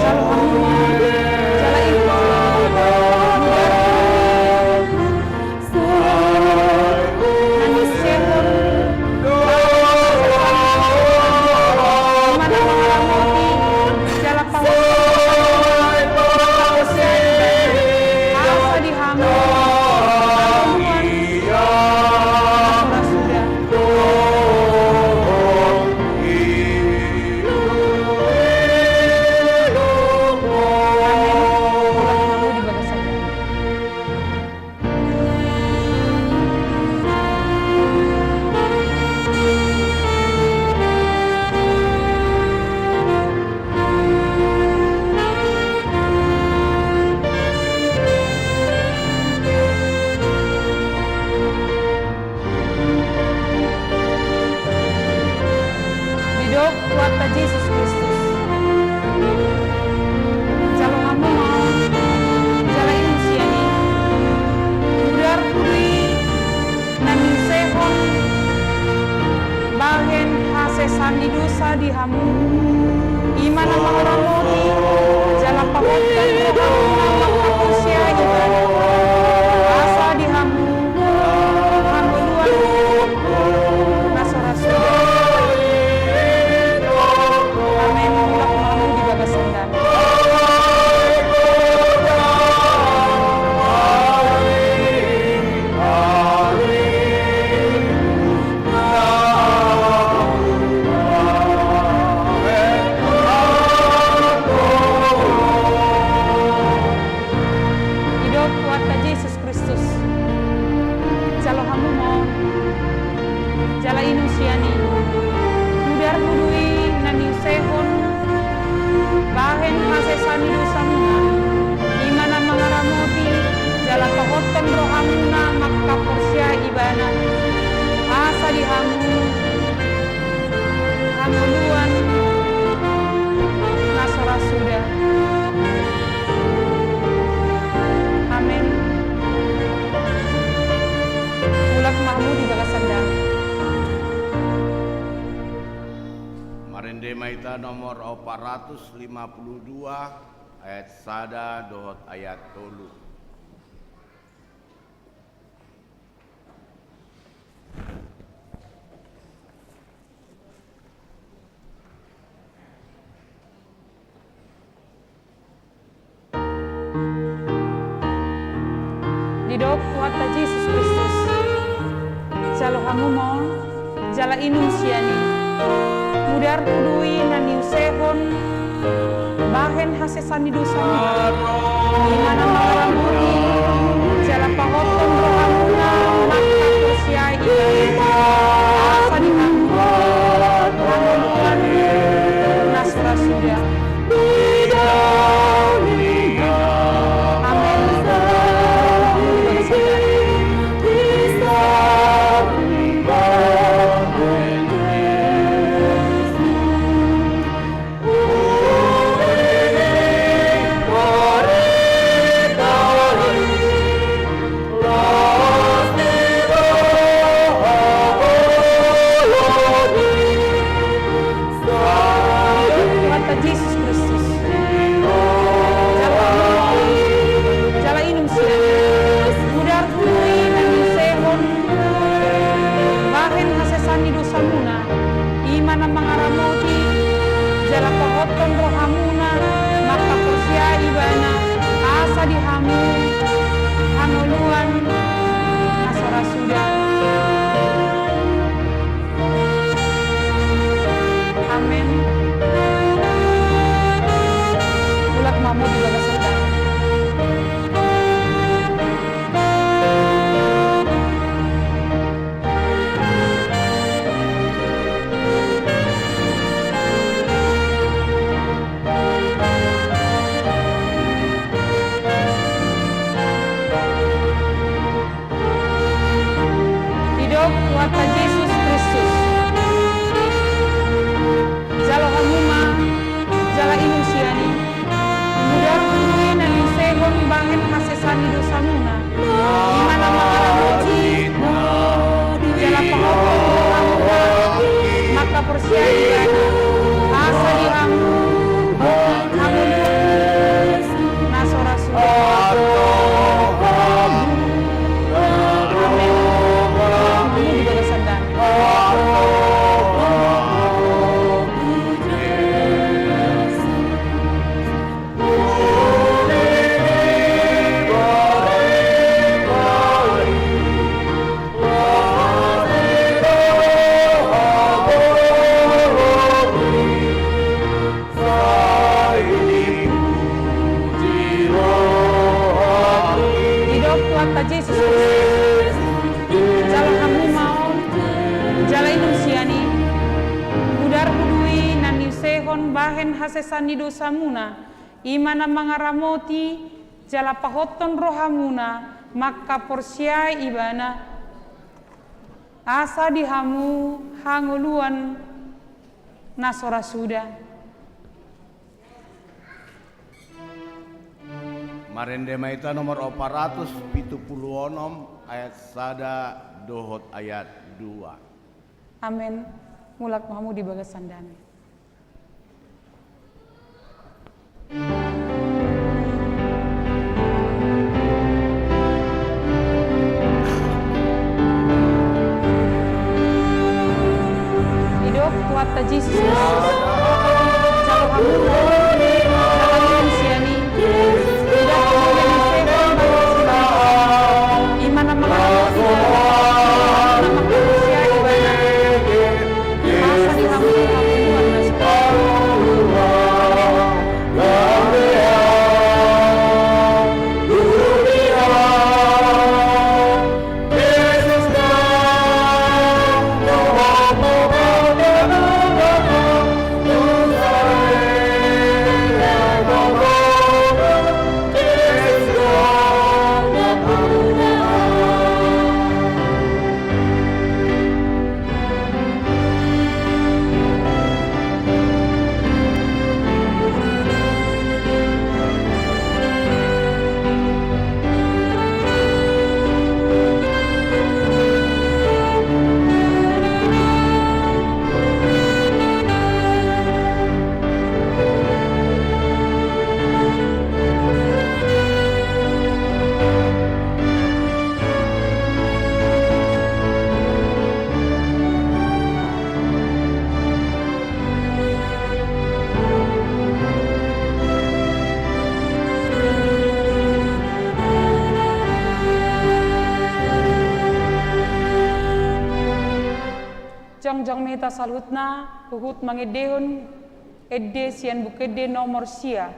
Jalo hamu ma on, jala inum sian i. Mudarhu do i na niusehon bahen hasesaan ni dosamuna. I ma na mangaramoti jala pahothon rohamuna mangkaporseai Ibana, asa di hamu hangoluan na so ra suda. Amen. Mulak ma hamu di bagasan dame. Didok Tuhanta Jesus Kristus: Jalo hamu ma on, jala inum sian i. Mudarhu do i na niusehon bahen hasesaan ni dosa di hamu. I ma na mangaramoti jala pahothon rohamuna mangkaporseai Ibana, asa di hamu hangoluan na so ra suda. Amen. Mulak ma hamu di bagasan dame. Didok Tuhanta Jesus Kristus: Jalo hamu ma on, jala inum sian i. Mudarhu do i na niusehon bahen hasesaan ni dosamuna. I ma na mangaramoti jala pahothon rohamuna mangkaporseai Ibana, asa di hamu hangoluan na so ra suda. Amen. Mulak ma hamu di bagasan dame. Marende ma hita nomor opat ratus lima puluh dua, ayat sada dohot ayat tolu. Didok Tuhanta Jesus Kristus: Jalo hamu ma on, jala inum sian i. Mudarhu do i na niusehon bahen hasesaan ni dosamuna. I ma na mangaramoti jala pahothon rohamuna mangkaporseai Ibana, asa di hamu hangoluan na so ra suda. Amen. Tuhanta Jesus Kristus. Jalo hamu ma, jala inum sian i. Mudar hudui na niusehon bahen hasesaan ni dosamuna. Ima na mangaramoti, jala pahothon rohamuna, mangkaporseai ibana. Asa di hamu, hangoluan na so ra suda. Amen. Hamu di bagasan dame. Didok Tuhanta Jesus Kristus, jalo hamu ma on, jala inum sian i. Mudar hudui na niusehon bahen hasesaan ni dosamuna, ima na mangaramoti, jala pahothon rohamuna, mangkaporseai ibana. Asa di hamu hangoluan na so ra suda. Marende ma hita nomor opat ratus pitu pulu onom, ayat sada dohot ayat dua. Amen. Mulak ma hamu di bagasan dame. Didok Tuhanta Jesus, jalo hamu ma on, jala inum sian i. Mudar hudui na niusehon bahen hasesaan ni dosamuna, ima na mangaramoti, jala mangkaporseai ibana. Asa di hamu hangoluan na so ra suda. Jongjong ma hita saluhutna, huhut mangendehon ende sian Buku Ende nomor sia.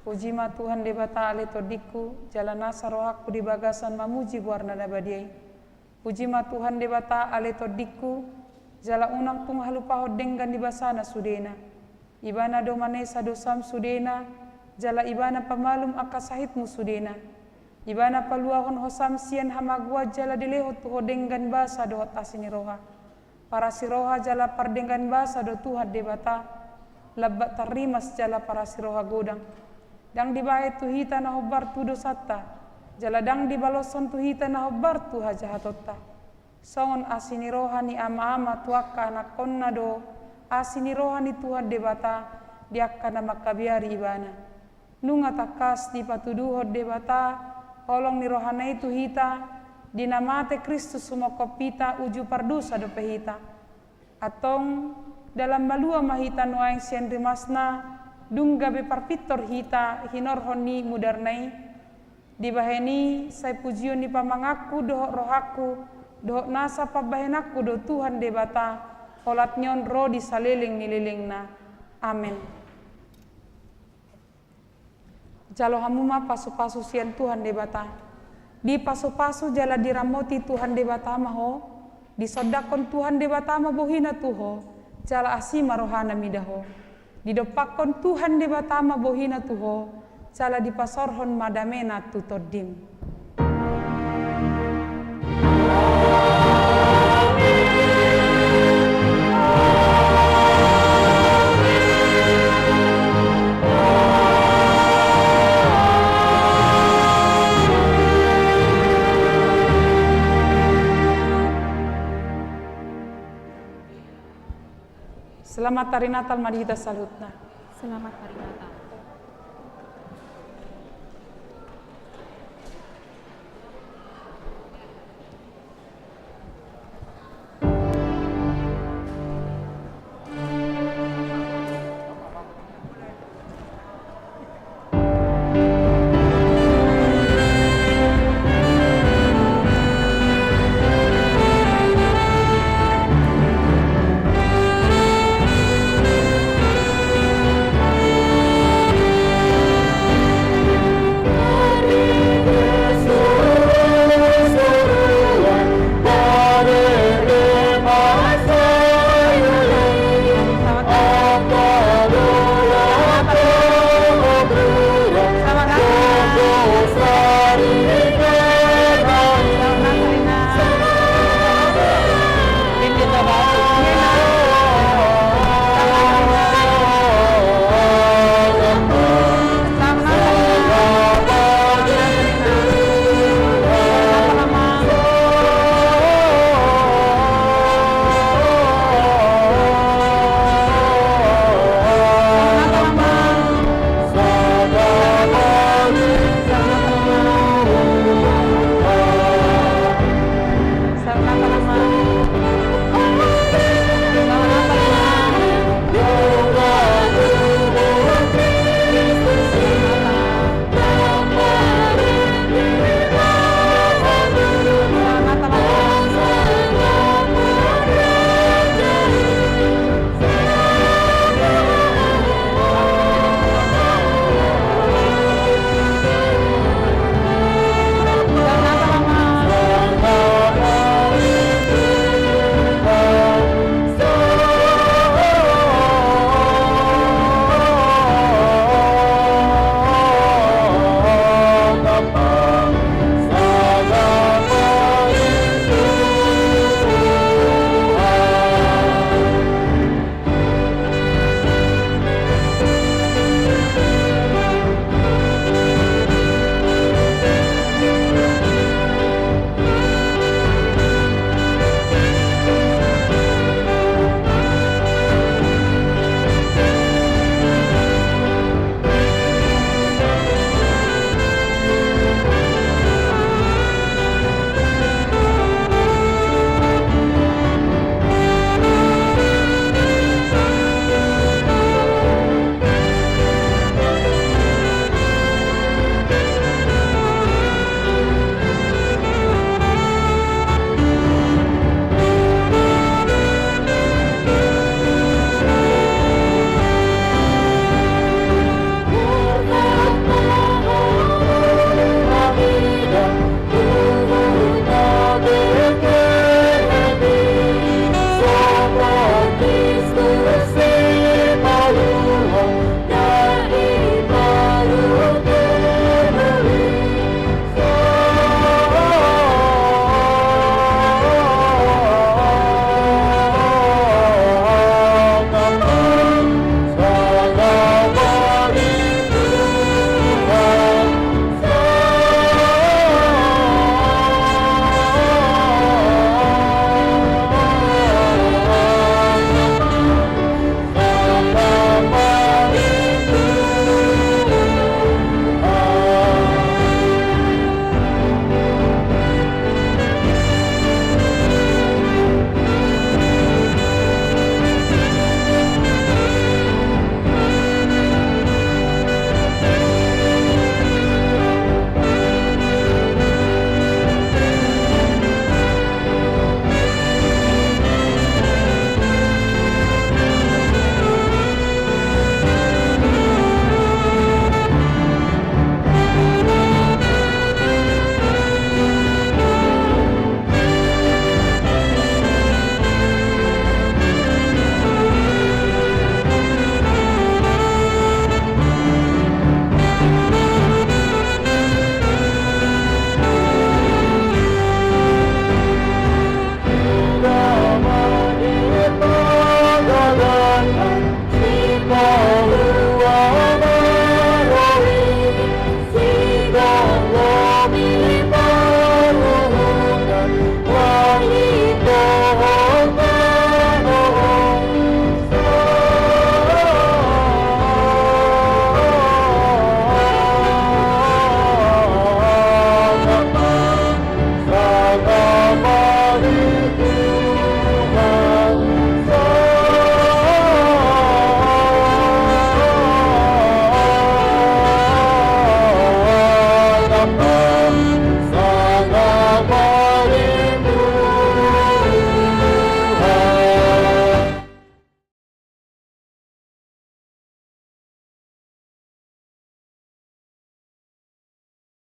Puji ma Tuhan Debata ale tondingku, jala nasa rohangku di bagasan mamuji goarna na badia i. Puji ma Tuhan Debata ale tondingku, jala unang tung halupahon denggan ni basana sudena. Ibana do manesa dosam sudena, jala Ibana pamalum angka sahitmu sudena. Ibana paluahon hosam sian hamagoan jala dilehon tu ho denggan basa dohot asi ni roha. Parasi roha jala pardenggan basa do Tuhan Debata, lambak tarrimas jala parasi roha godang. Ndang dibahen tu hita na hombar tu dosanta, jala ndang dibaloshon tu hita na hombar tu hajahatonta. Songon asi ni roha ni ama-ama tu angka anakkonna do asi ni roha ni Tuhan Debata di angka na mangkabiari Ibana. Nunga tangkas dipatuduhon Debata holong ni rohana i tu hita, di na mate Kristus humongkop hita uju pardosa dope hita. Antong, dalan malua ma hita nuaeng sian rimasna, dung gabe parpintor hita hinorhon ni mudarna i. Dibahen i sai pujion ni pamanganku dohot rohangku, dohot nasa pambahenanku do Tuhan Debata, holan ni on ro di saleleng ni lelengna. Amen. Jalo hamu ma pasu-pasu sian Tuhan Debata. Dipasu-pasu jala diramoti Tuhan Debata ma ho, disondangkon Tuhan Debata ma bohina tu ho, jala asi ma rohana mida ho. Didompakkon Tuhan Debata ma bohina tu ho, jala dipasaorhon ma damena tu tondim. Selamat Hari Natal ma di hita saluhutna. Selamat Hari Natal.